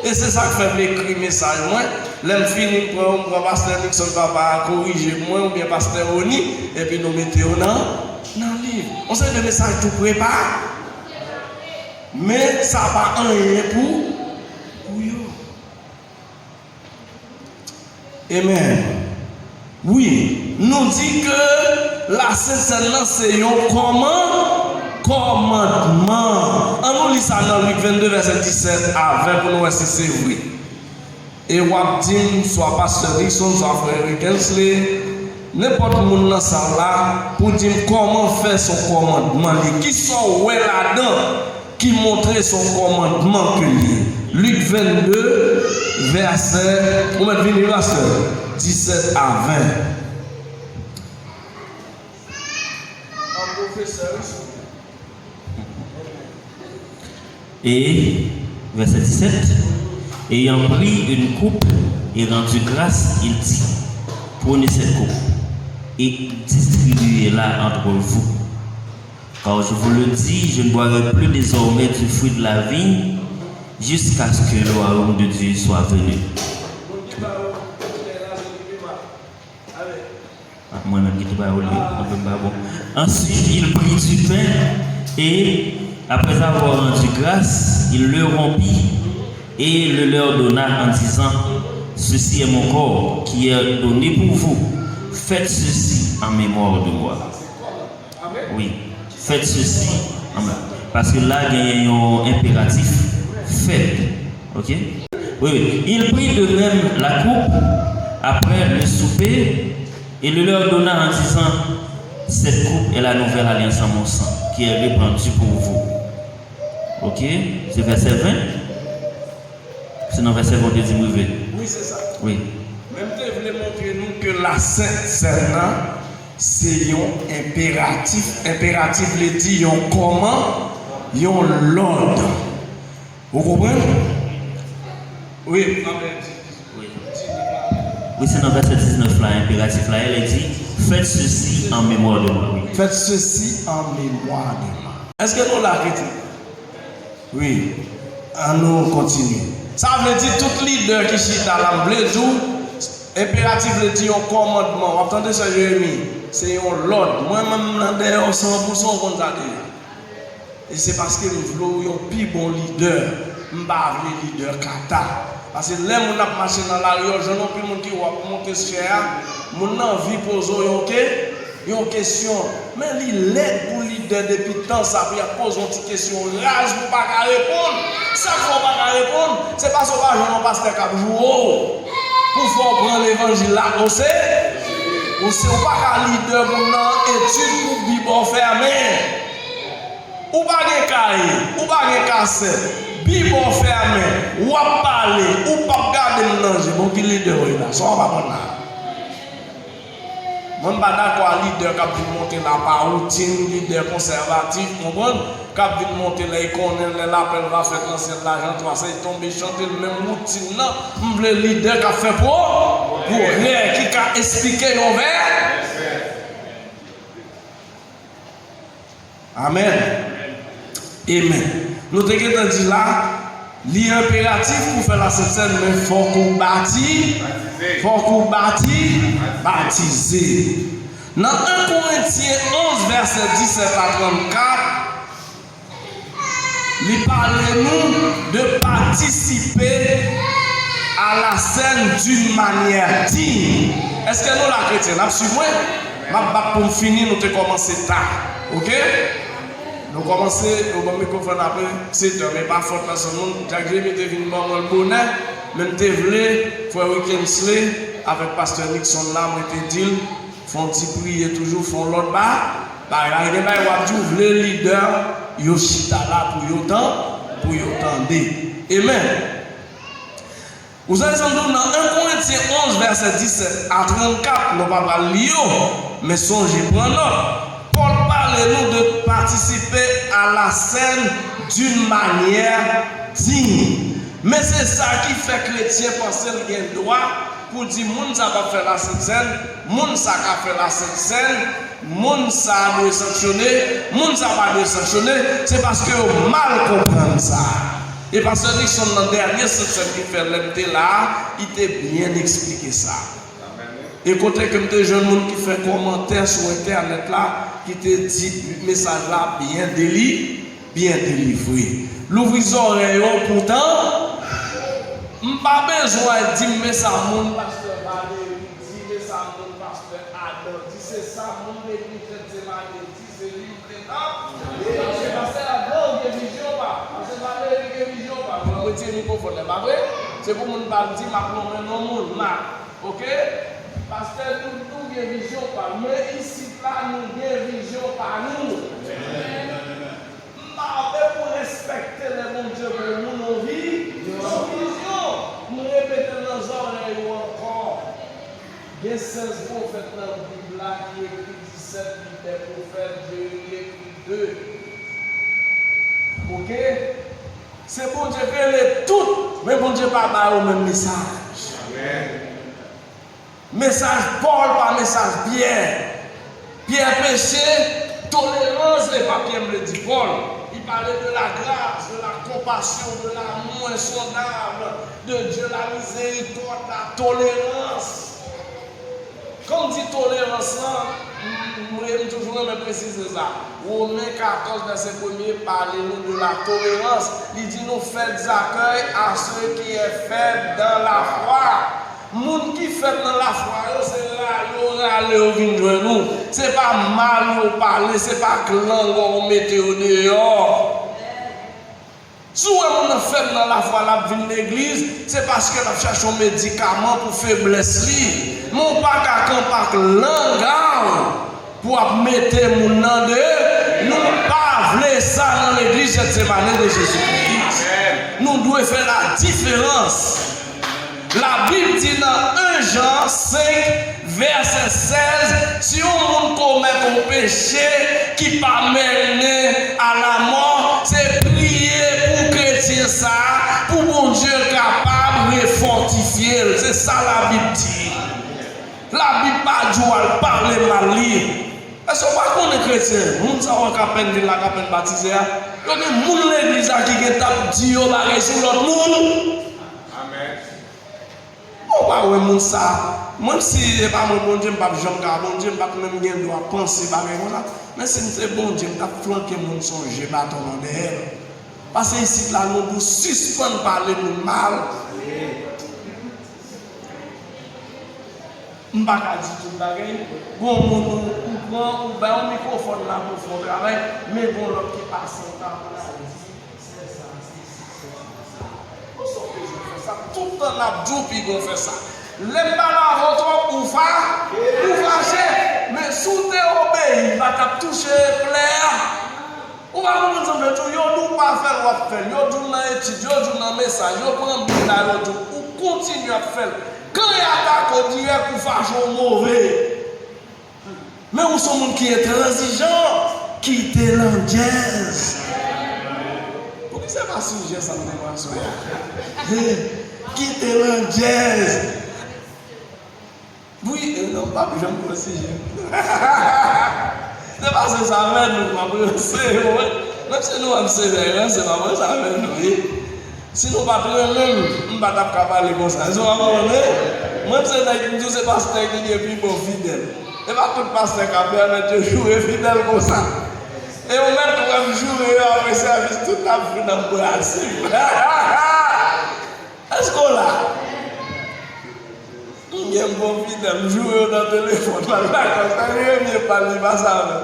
E se sa k fè m ekri mesaj mwen. Lè m fini, m pran yo, m pran pastè Nixon Papa a korije mwen, oubyen pastè Rony, epi nou mete yo nan, nan liv. Yon seri de mesaj tou prepa, men sa pa anyen pou, pou yo. Amen. Wi, nou di ke Lasent Sèn nan se yon kòman-, kòmandman. Ann nou li sa nan Lik vennde, vèsè disèt a ven pou nou wè si se vre. E w ap di m, swa pastè Dixon, swa frè Eric Hensley, nenpòt moun nan sal la, pou di m kòman fè se yon kòmandman li. Kisa w wè ladan? Ki montre se yon kòmandman ke l ye. Lik vennde, vèsè, ou mèt vini, pastè, disèt a ven. An pwofesè, wi, sou. Et, verset dix-sept, ayant pris une coupe et rendu grâce, il dit, prenez cette coupe et distribuez-la entre vous. Car je vous le dis, je ne boirai plus désormais du fruit de la vigne Jusqu'à ce que le royaume de Dieu soit venu. Ah, mwen menm ki tou ba ou li, mwen pa bon. Ensuite, il prit du pain et, après avoir rendu grâce, il le rompit et le leur donna en disant, ceci est mon corps qui est donné pour vous. Faites ceci en mémoire de moi. Wi. Faites ceci en mémoire. Paske la, genyen yon enperatif. Faites. Ok? Wi, wi. Il prit de même la coupe après le souper et le leur donna en disant, cette coupe est la nouvelle alliance en mon sang, qui est répandue pour vous. Ok? Se vèsè ven. Se nan vèsè ven ou te di m rive. Wi, se sa. Wi. Men m te vle montre nou ke lasent sèn nan, se yon enperatif. Enperatif vle di yon kòman, yon lòd. Ou konprann? Wi. Wi. Wi, se nan vèsè diznèf la, enperatif la, li di, faites ceci en mémoire de moi. Wi. Faites ceci en mémoire de moi. Èske nou la, kretyen? Wi. An nou kontinye. Sa vle di tout lidè ki chita la, m vle di w, enperatif vle di yon kòmandman. W ap tande sè Jeremi? Se yon lòd. Mwen menm nan dèyè w san pou san, w konn sa deja. E se paske m vle w yon pi bon lidè. M pa vle lidè kata. Paske lè moun ap mache nan lari, w jwenn yon pil moun ki wè w ap monte chè a, moun nan anvi poze w yon ke, yon kesyon. Men li lèd pou lidè depi tan sa pou y ap poze w yon ti kesyon raz pou w pa ka reponn. Sa k fè w pa ka reponn, se paske w pa jwenn yon pastè k ap joure w pou fè w pran levanjil la o serye. Ou se ou pa ka lidè moun nan etid pou bib ou fèmen. Ou pa gen kaye, ou pa gen kasèt, bib ou fèmen, w ap pale, ou p ap gade m nan je. Bon, ki lidè w ye la? Sa w ap aprann la? Mwen, m pa dakò a lidè k ap vin monte la pa woutin, lidè konsèvatif, konprann? K ap vin monte lè y konnen lè lapèl va fèt nan syèl la, Jan twa, se tonbe chante l menm woutin nan. M vle lidè k ap fè pwo-, pwogrè, ki ka esplike yon vè-, Amèn. Amen. Nou te gentan di la, li enperatif pou fè Lasent Sèn, men fòk ou bati-, fòk ou bati-, batize. Nan en Korentyen onz, vèsè disèt a trannkat, li pale nou de participer à la scène d'une manière digne. Èske nou la, kretyen? N ap swiv mwen? M ap bat pou m fini, nou te kòmanse ta. Oke? Nou kòmanse, yo ban m mikwofòn apre sèt è, men pa fòt pèsonn moun. Jack Jeremy te vin ban mwen l bonè, men m te vle frè Rickensley avèk pastè Nixon la, mwen te di l, fè yon ti priye toujou, fè yon lòt ba-, bagay. Gen bagay w ap di, w vle lidè yo chita la pou yo tan-, pou yo tande. Amen. Ou sa sanble nan en Korentyen onz, vèsè disèt a trannkat, nou pa pral li yo, men sonje pran nòt. Pòl pale nou de participer à la scène d'une manière digne. Men se sa ki fè kretyen panse l gen dwa pou di moun sa p ap fè Lasent Sèn, moun sa ka fè Lasent Sèn, moun sa dwe sanksyone, moun sa pa dwe sanksyone, se paske yo mal konprann sa. E pastè Nixon nan dènye Sent Sèn li fè lè m te la a, li te byen eksplike sa. E kote ke m te jwenn moun ki fè kòmantè sou entènèt la, ki te di mesaj la byen deli-, byen delivre. Louvri zòrèy ou pou tan, m pa bezwen di men sa moun pastè Valéry di, men sa moun pastè Adam di, se sa moun legliz Jèn Semayi di, se li m te tann. Paske pastè Adam gen vizyon pa, pastè Valéry gen vizyon pa. Mwen retire mikwofòn nan, pa vre? Se pou moun pa di m ap lonmen non moun, Mak. Oke? Pastè Doudou gen vizyon pa l, men isit la, nou gen vizyon pa nou. M pa, e pou respekte lè Bondye ba yon moun yon vi-, yon vizyon. M repete l nan zòrèy ou ankò. Gen sèz pwofèt nan Bib la ki ekri disèt, Pitè pwofèt, Jeremi ekri de. Oke? Se Bondye k rele tout, men Bondye pa ba yo menm mesaj. Amèn. Mesaj Pòl pa mesaj Pyè. Pyè peche, Tolerans, e pa Pyè m vle di Pòl. Li pale de la grâce, de la compassion, de l'amour insondable de Dieu, la miséricorde, la tolérance. Kan m di tolerans lan, m, m, m toujou renmen presize sa. Women katòz, vèsè premye, pale nou de la tolerans. Li di nou, faites accueil à ceux qui est fait dans la foi. Moun ki fèt nan lafwa yo, se rale yo rale yo vin jwenn ou. Se pa mal yo pale, se pa ak lang ou mete yo deyò. Si w wè moun nan fèb nan lafwa, l ap vin legliz, se paske l ap chache yon medikaman pou feblès li. Men w pa ka kanpe ak lang a w pou w ap mete moun nan de. Nou pa vle sa nan legliz Gètsemane de Jezi Kris. Nou dwe fè la diferans. Labib di nan en Jan senk, vèsè sèz, si yon moun komèt yon peche ki pa mennen a lamò, se priye pou kretyen sa a, pou Bondye kapab refòtifye l. Se sa Labib di. Labib pa di w al pale mal li. Èske w pa konnen kretyen, moun sa yo k apèn vin la, k apèn batize a, yo gen moun legliz la ki gentan ap di yo bagay sou lòt moun? Amèn. Ou pa wè moun sa. Mwen, si se pa mwen Bondye, m p ap janm ka Bondye, m p ap menm gen dwa panse bagay konsa. Men si m se Bondye, m t ap flanke moun sa yon je baton nan dèyè l. Pase isit la, nou dwe sispann pale moun mal. M pa ka di tout bagay. Gon moun ou, ou pran, ou bay yon mikwofòn la pou w fè yon travay, men gon lòt ki pase anba pou l al di, sè sa, se si, sè sa, sa. Ou se bezwen fè sa. Tout tan n ap di w piga w fè sa. Lè m pale avè w twòp, ou fa, ou fache. Men si w te obeyi, m pa t ap touche plè a. Ou pa konprann sa m vle di w? Yo di w pa fè l, w ap fè l. Yo di w nan etid, yo di w nan mesaj, yo pran Bib la, yo di w, ou kontinye ap fè l. Kan y atake w dirèk, ou fache, ou move. Men ou se yon moun ki entranzijan, kite landjèz. Poukisa se pa sijè sa m te pran aswè a? Kite landjèz. Wi, e non, m p ap janm pran sijè. Se pase sa avè nou, m ap ranse yo, wi. Menm si nou wè m sevè, ranse m ap ranse avè nou, wi. Si nou pa t renmen m, m pa t ap ka pale konsa. Èske w pa konprann, wi? Mwen, m se nèg, m di w se pastè ki gen pi bon fidèl. E pa tout pastè k ap pèmèt yo joure fidèl konsa. E ou mèt wè m joure yo apre sèvis, tout ap vin anbrase m. Èske w la? M gen bon fidèl, m joure yo nan telefòn, m al lakòz, sa li renmen pa li, pa sa menm.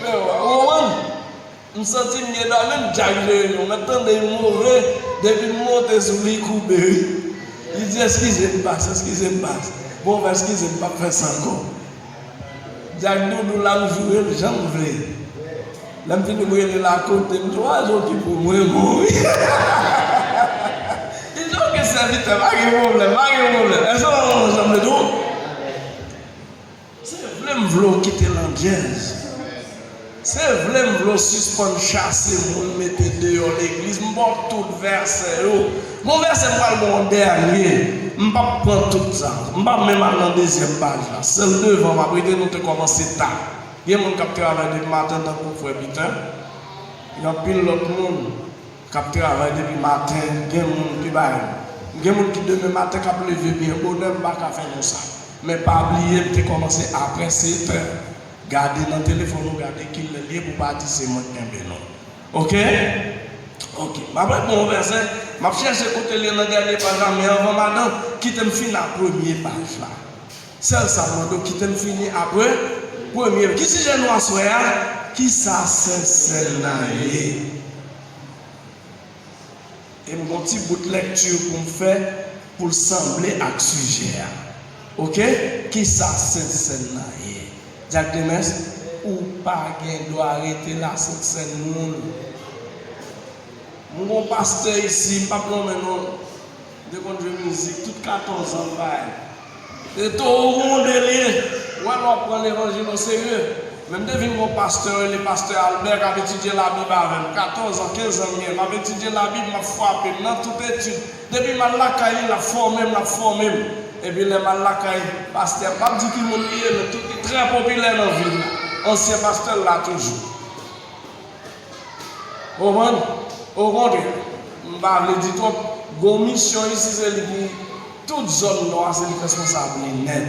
Men w konprann? M santi m gen dwa menm Dyak jere nou, mèt tande l move, depi m monte sou li, koube, wi. Li di, eskize m, pas, eskize m, pas. Bon, eskize m, m p ap fè sa ankò. Dyak Doudou la, m joure l jan m vle. Lè m fini, m rele l akote, m di, "Wa, okipe w, mwen bon, wi." Li di, "Oke, sèvitè, pa gen pwoblèm, pa gen pwoblèm." Èske w konprann sa m vle di w? Se vle m vle w kite landjèz. Se vle m vle w sispann chase moun mete deyò legliz. M ba w tout vèsè yo. Gon vèsè m pral ba w an dènye. M p ap pran tout sa. M p ap menm al nan dezyèm paj la. Sèl devan m ap rete, nou te kòmanse ta. Gen moun k ap travay depi maten tankou frè Pita. Gen anpil lòt moun k ap travay depi maten, gen moun ki bay. Gen moun ki demen maten k ap leve byen bonè, m pa ka fè nou sa. Men pa bliye, m te kòmanse aprè setè. Gade nan telefòn ou, gade kilè l ye pou w pa di se mwen k kenbe non. Oke? Oke. M ap rete yon vèsè, m ap chèche kote l ye nan dènye paj la, men anvan madan, kite m fin ak premye paj la. Sèl sa m mande w, kite m fini apre premye. Ki sijè nou aswè a? Kisa Sentsèn nan ye? E m gon ti bout lèkti pou m fè pou l sanble ak sijè a. Oke? Kisa Sentsèn nan ye? Dyak Demès, ou pa gen dwa rete la, Sentsèn moun. M gon pastè isi, m p ap nonmen non. M te konn jwe mizik tout katòz an m bay. E towo gwonde l ye. Ou wè lè w ap pran levanjil oserye. Men m te vin gon pastè, yo rele pastè Albert, k ap etidye Labib avè m. Katòz an, kenz an m gen. M ap etidye Labib, m ap frape m nan tout etid. Depi m al lakay li, l ap fòme m, l ap fòme m. Epi lè m al lakay pastè a, m p ap di ki moun li ye, men tout li trè popilè nan vil la. Ansyen pastè l la toujou. Ou konprann? Okontrè, m pa vle di twòp. Gon misyon isi, se li ki tout zòn nò a, se li k responsab li nèt.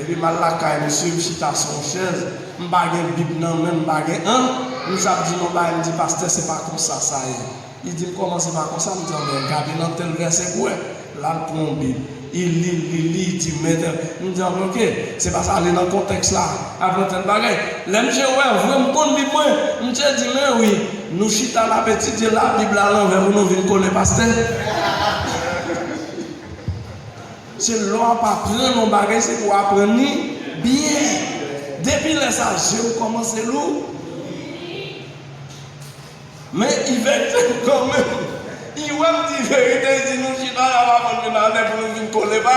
Epi m al lakay misye, m chita sou yon chèz, m pa gen Bib nan men m, m pa gen an, misye ap di m yon bagay, m di, pastè, se pa konsa sa ye. Li di m, kòman se pa konsa? M di, anben, gade nan tèl vèsè pou wè. L al pran yon Bib. Li li, li li, li di, men tèl. M di, anben, oke, se pa sa, ale nan kontèks la. Al pran tèl bagay. Lè misye wè, vre, m konn Bib mwen. Misye di, men wi, nou chita n ap etidye Labib la lanvè pou nou vin kole pastè. Se lè w ap aprann yon bagay, se pou w aprann li byen. Depi lè sa, je m kòmanse lou. Men Ivèk kanmenm, li wè m di verite, li di nou chita la pa konn vin anlè pou nou vin kole pa.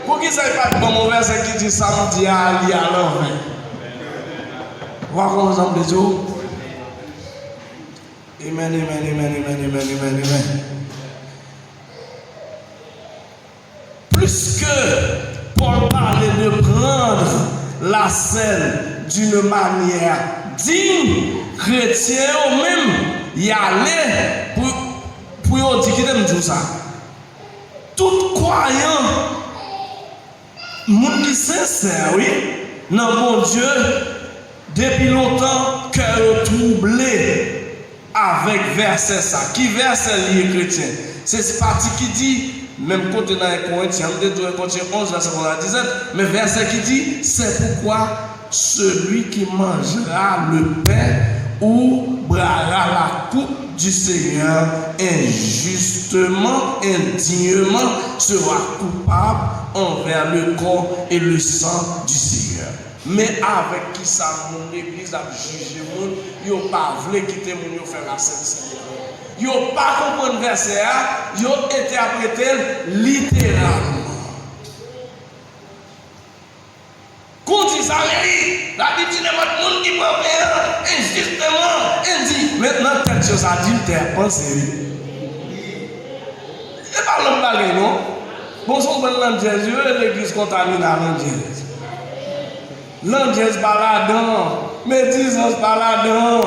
Poukisa li pa t ban m yon vèsè ki di sa m di a li a lanvè? Ou pa konprann sa m vle di w? Amen, amen, amen, amen, amen, amen, amen. Pliske Pòl pale de prendre la scène d'une manière digne, kretyen yo menm, y ale pou, pou yo di, kite m di w sa. Tout kwayan, moun ki sensè, wi, nan Bondye, depi lontan, kè yo twouble avèk vèsè sa. Ki vèsè li ye, kretyen? Se pati ki di, menm kote nan en Korentyen, m te di en Korentyen onz, vèsè onz a disèt, men vèsè ki di, c'est pourquoi celui qui mangera le pain ou boira la coupe du Seigneur injustement, indignement, sera coupable envers le corps et le sang du Seigneur. Men avèk kisa moun legliz ap jije moun, yo pa vle kite moun yo fè lasèn Senyè. Yo pa konprann vèsè a, yo entèprete l literalman. Kondi sa vle di, Labib di nenpòt moun ki pran pen an, enjisteman, endi, men nan tèt yo sa adiltè ap panse wi. E pa lòt bagay non. Bon, se yon bann landjèz yo ye, legliz kontamine a landjèz. Landjèz pa ladan, medizans pa ladan,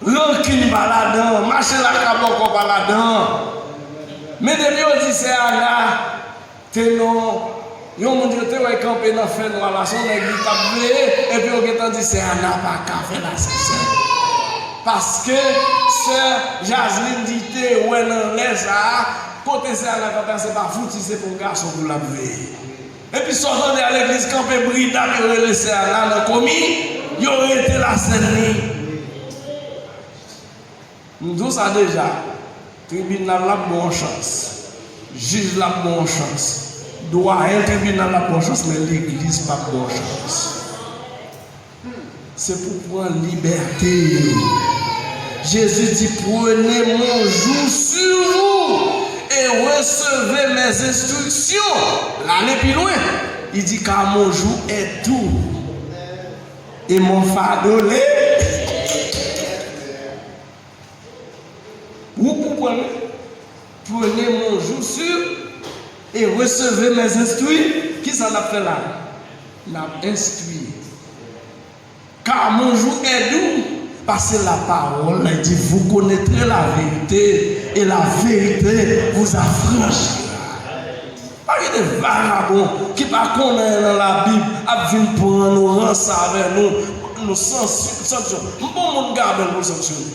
rankin pa ladan, mache lakabòkò pa ladan. Men depi yo di sè Ana te nan yon moun yo te wè kanpe nan fènwa la, se yon nèg li t ap veye, epi yo gentan di sè Ana pa ka fè lasentsèn. Paske sè Jaslin di te wè nan lè sa a, kote sè Ana kanpe a, se pa fouti, se pou gason pou l ap veye. Epi sa w tande a legliz kanpe bridap, yo rele sè Ana nan komi, yo rete lasèn li. M di w sa deja, tribinal la ap ba w chans, jij la ap ba w chans, dwayen tribinal la ap ba w chans, men legliz p ap ba w chans. Se pou pran libète yo. Jezi di, prenez mon joug sur vous et recevez mes instructions. L ale pi lwen. Li di, car mon joug est doux et mon fardeau léger. Ou konprann? Prenez mon joug sur et recevez mes instructions. Kisa n ap fè la? N ap enstwi. Car mon joug est doux, paske lapawòl la di, vous connaîtrez la vérité et la vérité vous affranchira. Pa gen de vagabon ki pa konnen nan Labib ap vin pran nou, ranse avè nou, nou sansi-, sanksyon. M pa yon moun gabèl pou sanksyone.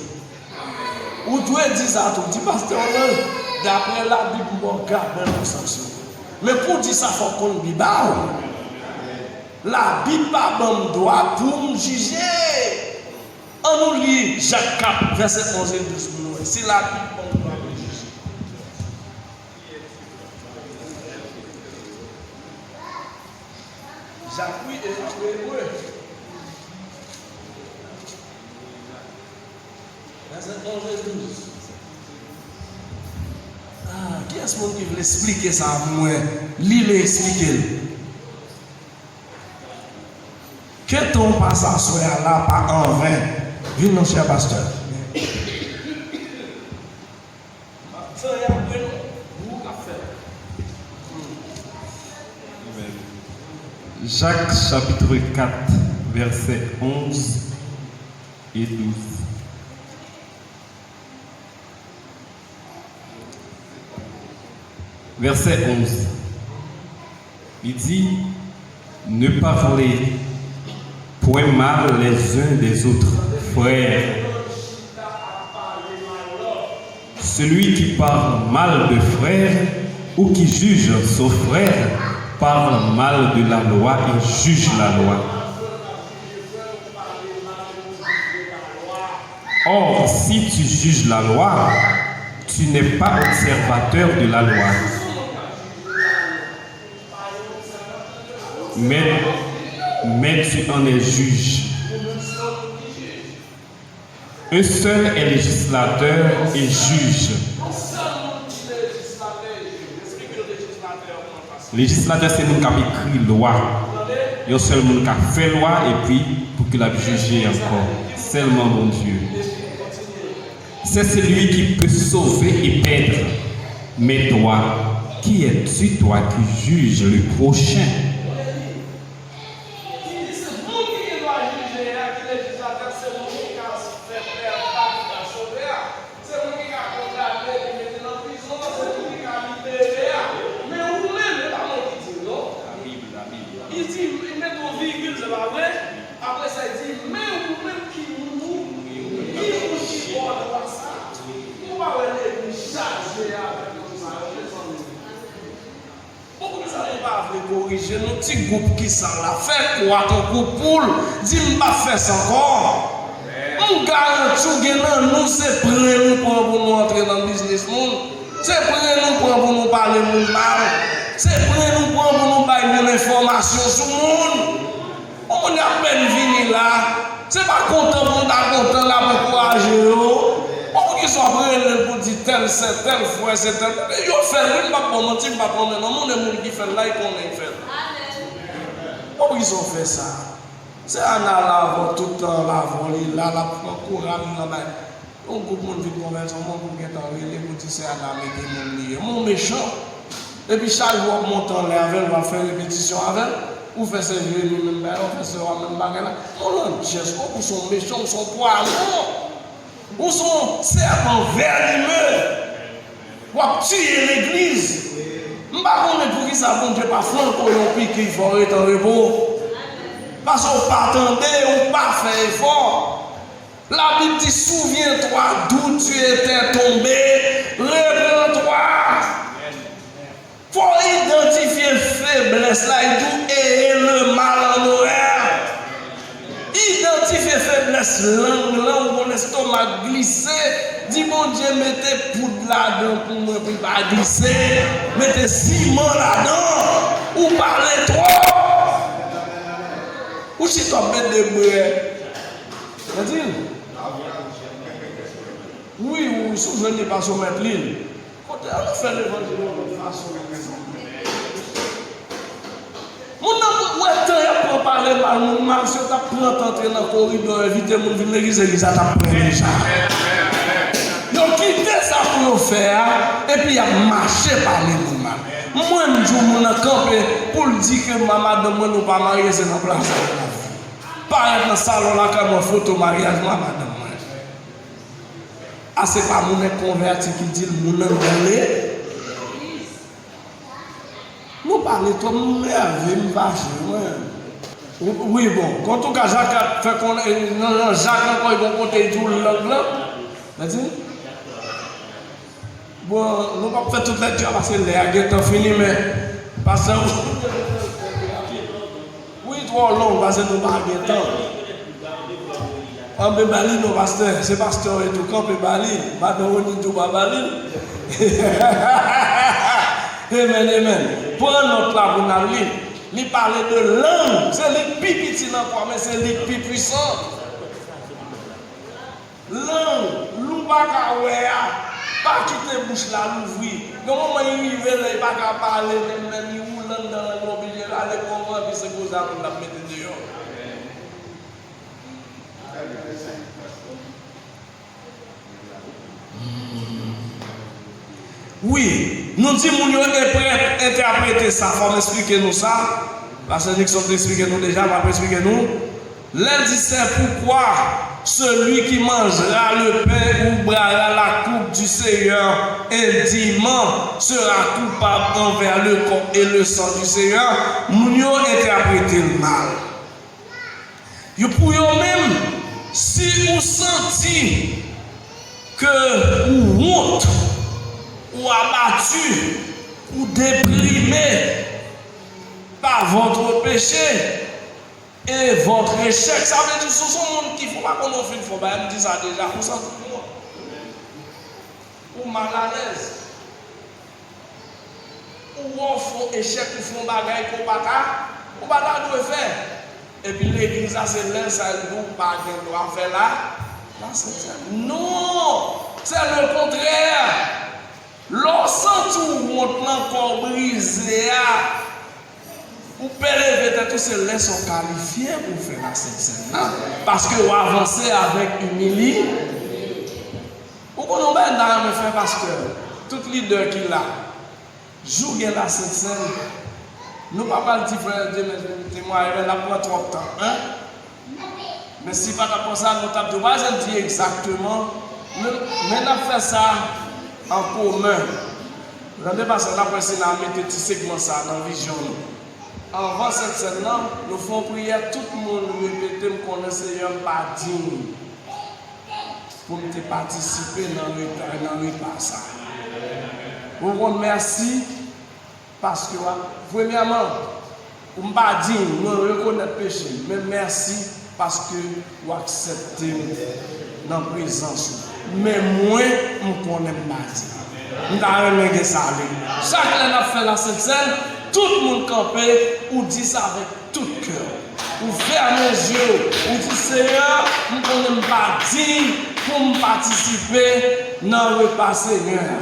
Ou dwe di sa tou. Di pastè w nan, daprè Labib, m ba w gabèl pou sanksyone. Men pou w di sa, fò w konn Bib a w. Labib pa ban m dwa pou m jije. Ann nou li Jak kat, vèsè onz e douz pou nou wè. Si Labib ban m dwa pou m jije. Jak, wi, e apre Ebre. Vèsè onz e douz. Ah, kiyès moun ki vle esplike sa pou mwen? Li le esplike l. Ke tan w pase aswè a la pa anven. Vin non, chè pastè. M ap tann apre nou, nou k ap fè l. Jak, chapitre quatre, Vèsè onz e douz. Vèsè onz. Li di, Ne parlez point mal les uns des autres, frères. Celui qui parle mal de frère ou qui juge son frère parle mal de la loi et juge la loi. Or, si tu juges la loi, tu n'es pas observateur de la loi, mais, mais tu en es juge. Un seul est législateur et juge. Lejislatè se moun k ap ekri lwa. Yon sèl moun k ap fè lwa epi pou ki l ap jije ankò. Sèlman Bondye. C'est celui qui peut sauver et perdre. Mais toi, qui es-tu, toi, qui juges le prochain? Li di se moun ki gen dwa jije a, ki lejislatè, se moun ki ka fè pèdi a, ki ka sove a. Se moun ki ka kondane, ki mete nan prizon, se moun ki ka libere a. Men ou menm, e pa mwen ki di l non. Li di, li mete yon vigil, se pa vre? Apre sa, li di, men ou menm ki moun, ki moun ki bò dwa sa? Ou pa wè legliz chaje avèk moun sa yo, mezanmi? Bon, poukisa nou pa vle korije nou ti gwoup ki sa la? Fè kwa tankou poul, di m p ap fè sa ankò. M garanti w gen nan nou se pran nou pran pou nou antre nan biznis moun. Se pran nou pran pou nou pale moun mal. Se pran nou pran pou nou bay moun enfòmasyon sou moun. Yon moun y ap pèn vini la, se pa kontan pou m ta kontan l ap ankouraje yo. Bon, poukisa w ap rele l pou di tèl sè, tèl frè, se tèl. Yo fè l wi, m p ap ba w manti, m p ap renmen non moun, e moun ki fè l la, li konnen l fè l. Bon, poukisa w fè sa? Se Ana l avè w, tout tan l avè w, li la, l ap pran kouran, l nan bay. Yon gwoup moun vin konvèti, yon moun pou gentan rele pou di se Ana mete moun li ye. Moun mechan. Epi chak jou w ap monte anlè avè l, w ap fè repetisyon avè l, ou fè sè Jeremi menm bagay la, ou fè sè a menm bagay la. Yon landjès, ou se yon mechan, ou se yon pwazon. Ou se yon sèpan vènime. W ap tiye legliz. M pa konnen poukisa Bondye pa flanke w yon piki, fò w rete an repo. Paske w pa tande, ou pa fè efò. Labib di, Souviens-toi d'où tu étais tombé, reprends-toi. Fò w idantifye feblès la, li di w, ayez le mal en horreur. Idantifye feblès lang lan, ou gon lèstomak glise, di Bondye mete poud ladan pou mwen pou l pa glise, mete siman ladan, ou pale twòp. Ou chita w ap met de brè. Tande l. Wi, wi, si w jwenn li, pase w mèt li l. Kote, ann nou fè levanjil yon lòt fason. Moun nan wè tan y ap pran pale mal moun mal, si yo t ap pran tan antre nan koridò, envite moun vin legliz, legliz la t ap plen deja. Yo kite sa pou yo fè a, epi y ap mache pale moun mal. Mwen, m di w, moun nan kanpe pou l di ke m a madanm mwen, nou pa marye, se nan plaza l ap viv. Parèt nan salon lakay mwen, foto maryaj mwen a madanm mwen. A se pa moun nan konvèti ki di l moun anndan legliz. Nou pale twòp, m nève, m fache, mwen. Wi, bon, antouka, Jak ap fè konnen, nan, nan Jak ankò, yon kote, li di w lang lan. Mèsi. Bon, nou p ap fè tout lèkti a paske lè a gentan fini, men pastè, wi, twò long, paske nou pa gen tan. Kanpe ba li non, pastè. Se pastè w ye tou, kanpe ba li. Madan Roni di w pa ba li. Amen, amen. Pran nòt la pou n al li. Li pale de lang. Se li k pi piti nan kwa, men se li k pi pwisan. Lang, lou pa ka wè a, pa kite bouch la louvri. Gen moman li rive lè li pa ka pale, menm lè li woule anndan lang, li oblije rale kòman, epi se koze a moun l ap mete deyò. Wi, nou di moun yo enprè-, entèprete sa, fò m esplike nou sa. Pastè Nixon te esplike nou deja, m ap esplike nou. Lè l di, c'est pourquoi celui qui mangera le pain ou boira la coupe du Seigneur indûment sera coupable envers le corps et le sang du Seigneur, moun yo entèprete l mal. Yo, pou yo menm, si ou santi ke ou wont, ou abati, ou deprime pa votre péché, e votre échec. Sa vle di, si w se yon moun ki fò, pa konn ou fin fò bagay, m di sa deja, ou santi w wont, ou malalèz, ou wè w fè yon echèk, ou fè yon bagay ke w pa ka, ou pa ta dwe fè. Epi legliz la, se lè sa l di w pa gen dwa fè la, la Sent Sèn. Non! Se le kontrè! Lè w santi w wont nan kò w brize a, ou pè leve tèt ou, se lè sa w kalifye pou w fè la Sent Sèn nan, paske w avanse avèk imili. Ou konnen yon bagay m ta renmen fè, pastè, tout lidè ki la, jou gen la Sent Sèn, nou pa pral di frè Dyemen temwaye, men l ap pran twòp tan, en? Men si pa t ap konsa, nou t ap di, w pa bezwen di egzakteman, men, men n ap fè sa an komen. Tande pastè, n ap wè si n a mete ti segman sa nan vizyon nou. Anvan Sent Sèn nan, nou fè yon priyè, tout moun repete, m konnen Senyè m pa diy pou m te patisipe nan repa, nan repa sa. Ou konn, mèsi, paske w ap, premyèman, ou m pa diy, mwen rekonèt peche m, men mèsi paske w aksepte m nan prezans ou. Men mwen, m konnen m pa diy. M ta renmen gen sa, wi. Chak lè n ap fè la Sent Sèn, tout moun kanpe, ou di sa avèk tout kè w. Ou fèmen zye w, ou di, Senyè, m konnen m pa diy pou m patisipe nan repa Senyè a.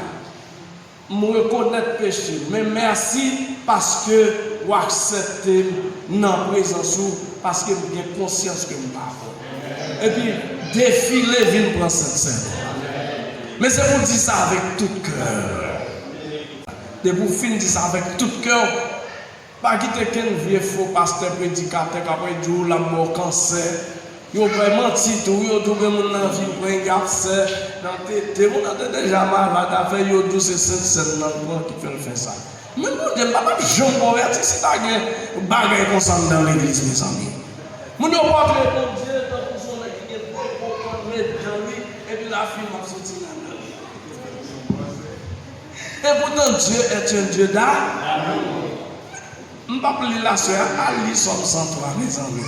M rekonèt peche m, men mèsi paske w aksepte m nan prezans ou, paske m gen konsyans ke m pa bon. Epi, defile vin pran Sent Sèn. Men se pou w di sa avèk tout kè w. Depi w fin di sa avèk tout kè w, pa kite kenn vye fo pastè predikatè k ap di w l ap ba w kansè. Yo bay manti tou, yo di w gen moun nan vin pran absè, nan tete. Moun nan te deja malad, afè yo di w se Sent Sèn nan l pran ki fè l fè sa. Men Bondye, m pa t ap janm konvèti si ta gen bagay konsa anndan legliz, mezanmi. Moun yo montre Bondye tankou se yon nèg ki gen de gwo kòn medam li, epi l ap filme ap soti ladan li. Epoutan, Dieu est un Dieu d'amour. M p ap li l aswè a, al li Sòm san twa, mezanmi.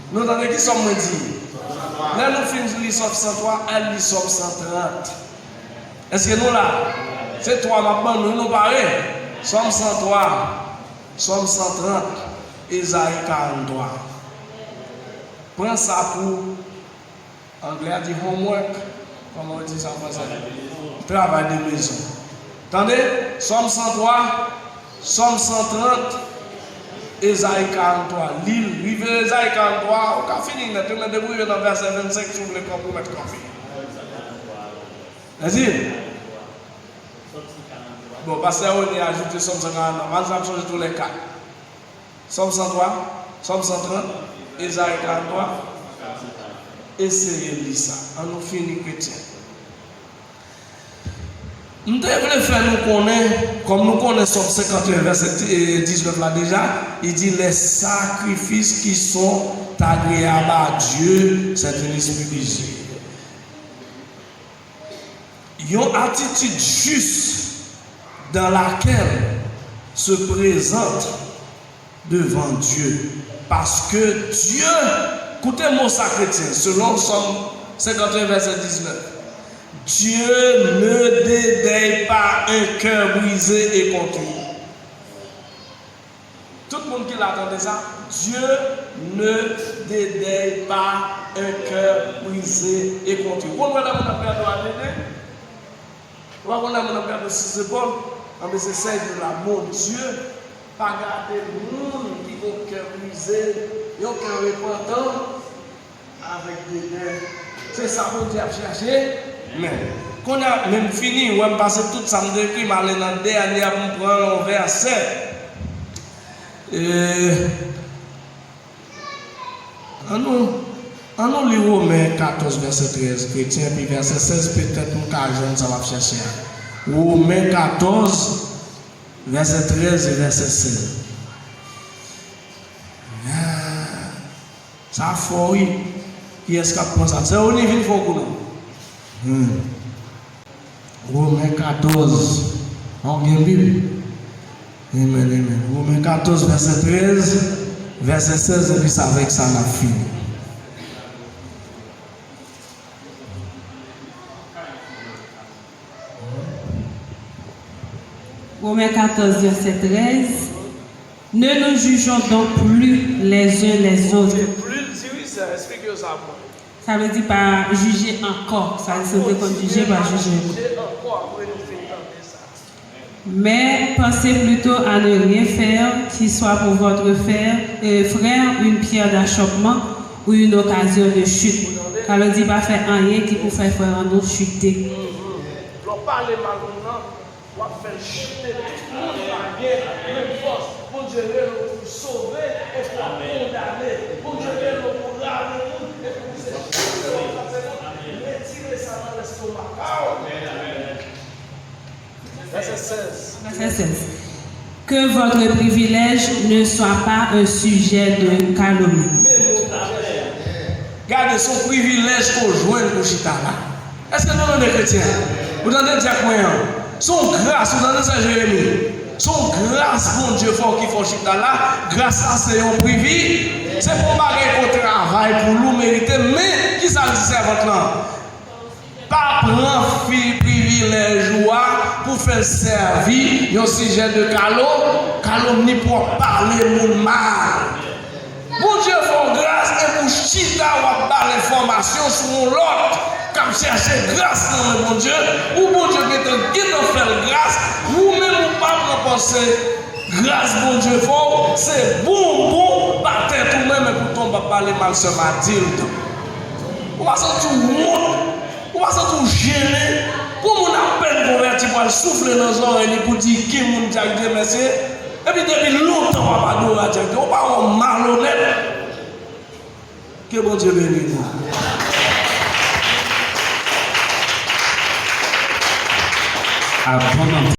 Nou tande ki Sòm mwen di? Lè nou fin li Sòm san twa, al li Sòm san trant. Èske nou la? Se twa m ap ban nou, nou pare? Sòm san twa, Sòm san trant, Ezayi karant twa. Pran sa pou Anglè a di homework, kòman yo di sa an fransè? Travay de mezon. Tande, Sòm san twa, Sòm san trant, Ezayi karant twa. Li l, rive Ezayi karant twa, ou ka fini nèt, wi, men depi w rive nan vèsè vennsenk, si w vle kanpe, w mèt kanpe. Vas-y. Bon, pastè Rony ajoute Sòm san karant twa. Malgre m ap sonje tou lè kat. Sòm san twa, Sòm san trant, Ezayi karant twa. Eseye li sa. An nou fini, kretyen. M te vle fè nou konnen, kòm nou konnen Sòm senkant e en, vèsè diznèf la deja, li di, les sacrifices qui sont agréables à Dieu, c'est un esprit paisible. Yon atitid jis dans laquelle se présente devant Dieu. Paske Dye, koute mo sa, kretyen, selon Sòm senkant e en, vèsè diznèf, Dieu ne dédaie pas un cœur brisé et contrit. Tout moun ki la tande sa, Dieu ne dédaie pas un cœur brisé et contrit. Ou konn wè lè moun ap gade w a tete? Ou pa konn lè moun ap gade w sou zepòl? Anben, se sa l di la, Bondye pa gade moun ki gon kè brize, yon kè repantan, avèk dedè. Se sa Bondye ap chache. Men, kounye a, men m fini, w wè m pase tout sa m te ekri, m ale nan dènye a pou m pran yon vèsè. E, An nou, an nou li Women katòz, vèsè trèz, kretyen, epi vèsè sèz, petèt nou ka jwenn sa w ap chèche a. Women katòz, vèsè trèz e vèsè sèz. Ah, sa fò, wi. Kiyès k ap pran sa? Sè Oni, vin fè w kou non. Hmm. Women katòz. An gen Bib? Amen, amen. Women katòz, vèsè trèz, vèsè sèz, epi se avèk sa n ap fini. Women katòz, vèsè trèz. Ne nous jugeons donc plus les uns les autres. Se plis l di wi, sè, eksplike yo sa pou mwen. Sa vle di pa jije ankò. Sa vle di si w te konn jije, pa jije ankò. Jije ankò apre nou fin tande sa. Mais pensez plutôt à ne rien faire qui soit pour votre frère, euh, frère une pierre d'achoppement ou une occasion de chute. Sa vle di pa fè anyen ki pou fè frè an nou chite. Lè w pale mal moun nan, w ap fè l chite. Tout moun pa gen menm fòs. Bondye rele w pou l sove epi w ap kondane. Bondye rele w pou l lave moun epi w se chite w ap kase moun. Retire sa nan lestomak ou. Vèsè sèz. Vèsè sèz. Que votre privilège ne soit pas un sujet de calomnie. Gade, se yon privilèj ke w jwenn pou w chita la. Èske nou tande kretyen? Ou tande dyak mwen an? Se yon gras, ou tande sè Jeremi? Se yon gras Bondye fè w ki fè w chita la. Gras la se yon privi. Se pa yon bagay ke w travay pou l, ou merite, men kisa l di sèvant lan? Pa pran fi privilèj ou a pou fè l sèvi yon sijè de kalo, kalomni pou w ap pale moun mal. Bondye fè w gras epi w chita w ap ba l enfòmasyon sou yon lòt k ap chèche gras nan men Bondye, ou Bondye gentan gentan fè l gras, ou menm ou pa pran panse. Gras Bondye fè w, se bon w bon, pa tèt ou menm epi w tonbe ap pale mal sè Matilde. Ou pa santi w wont? Ou pa santi w jennen? Pou moun apèn konvèti pral soufle nan zòrèy li pou di ki moun Dyak Dye mèsi, epi depi lontan w ap adore a Dyak Dye, ou pa wè w malonèt? Ke Bondye beni nou. Avan n antre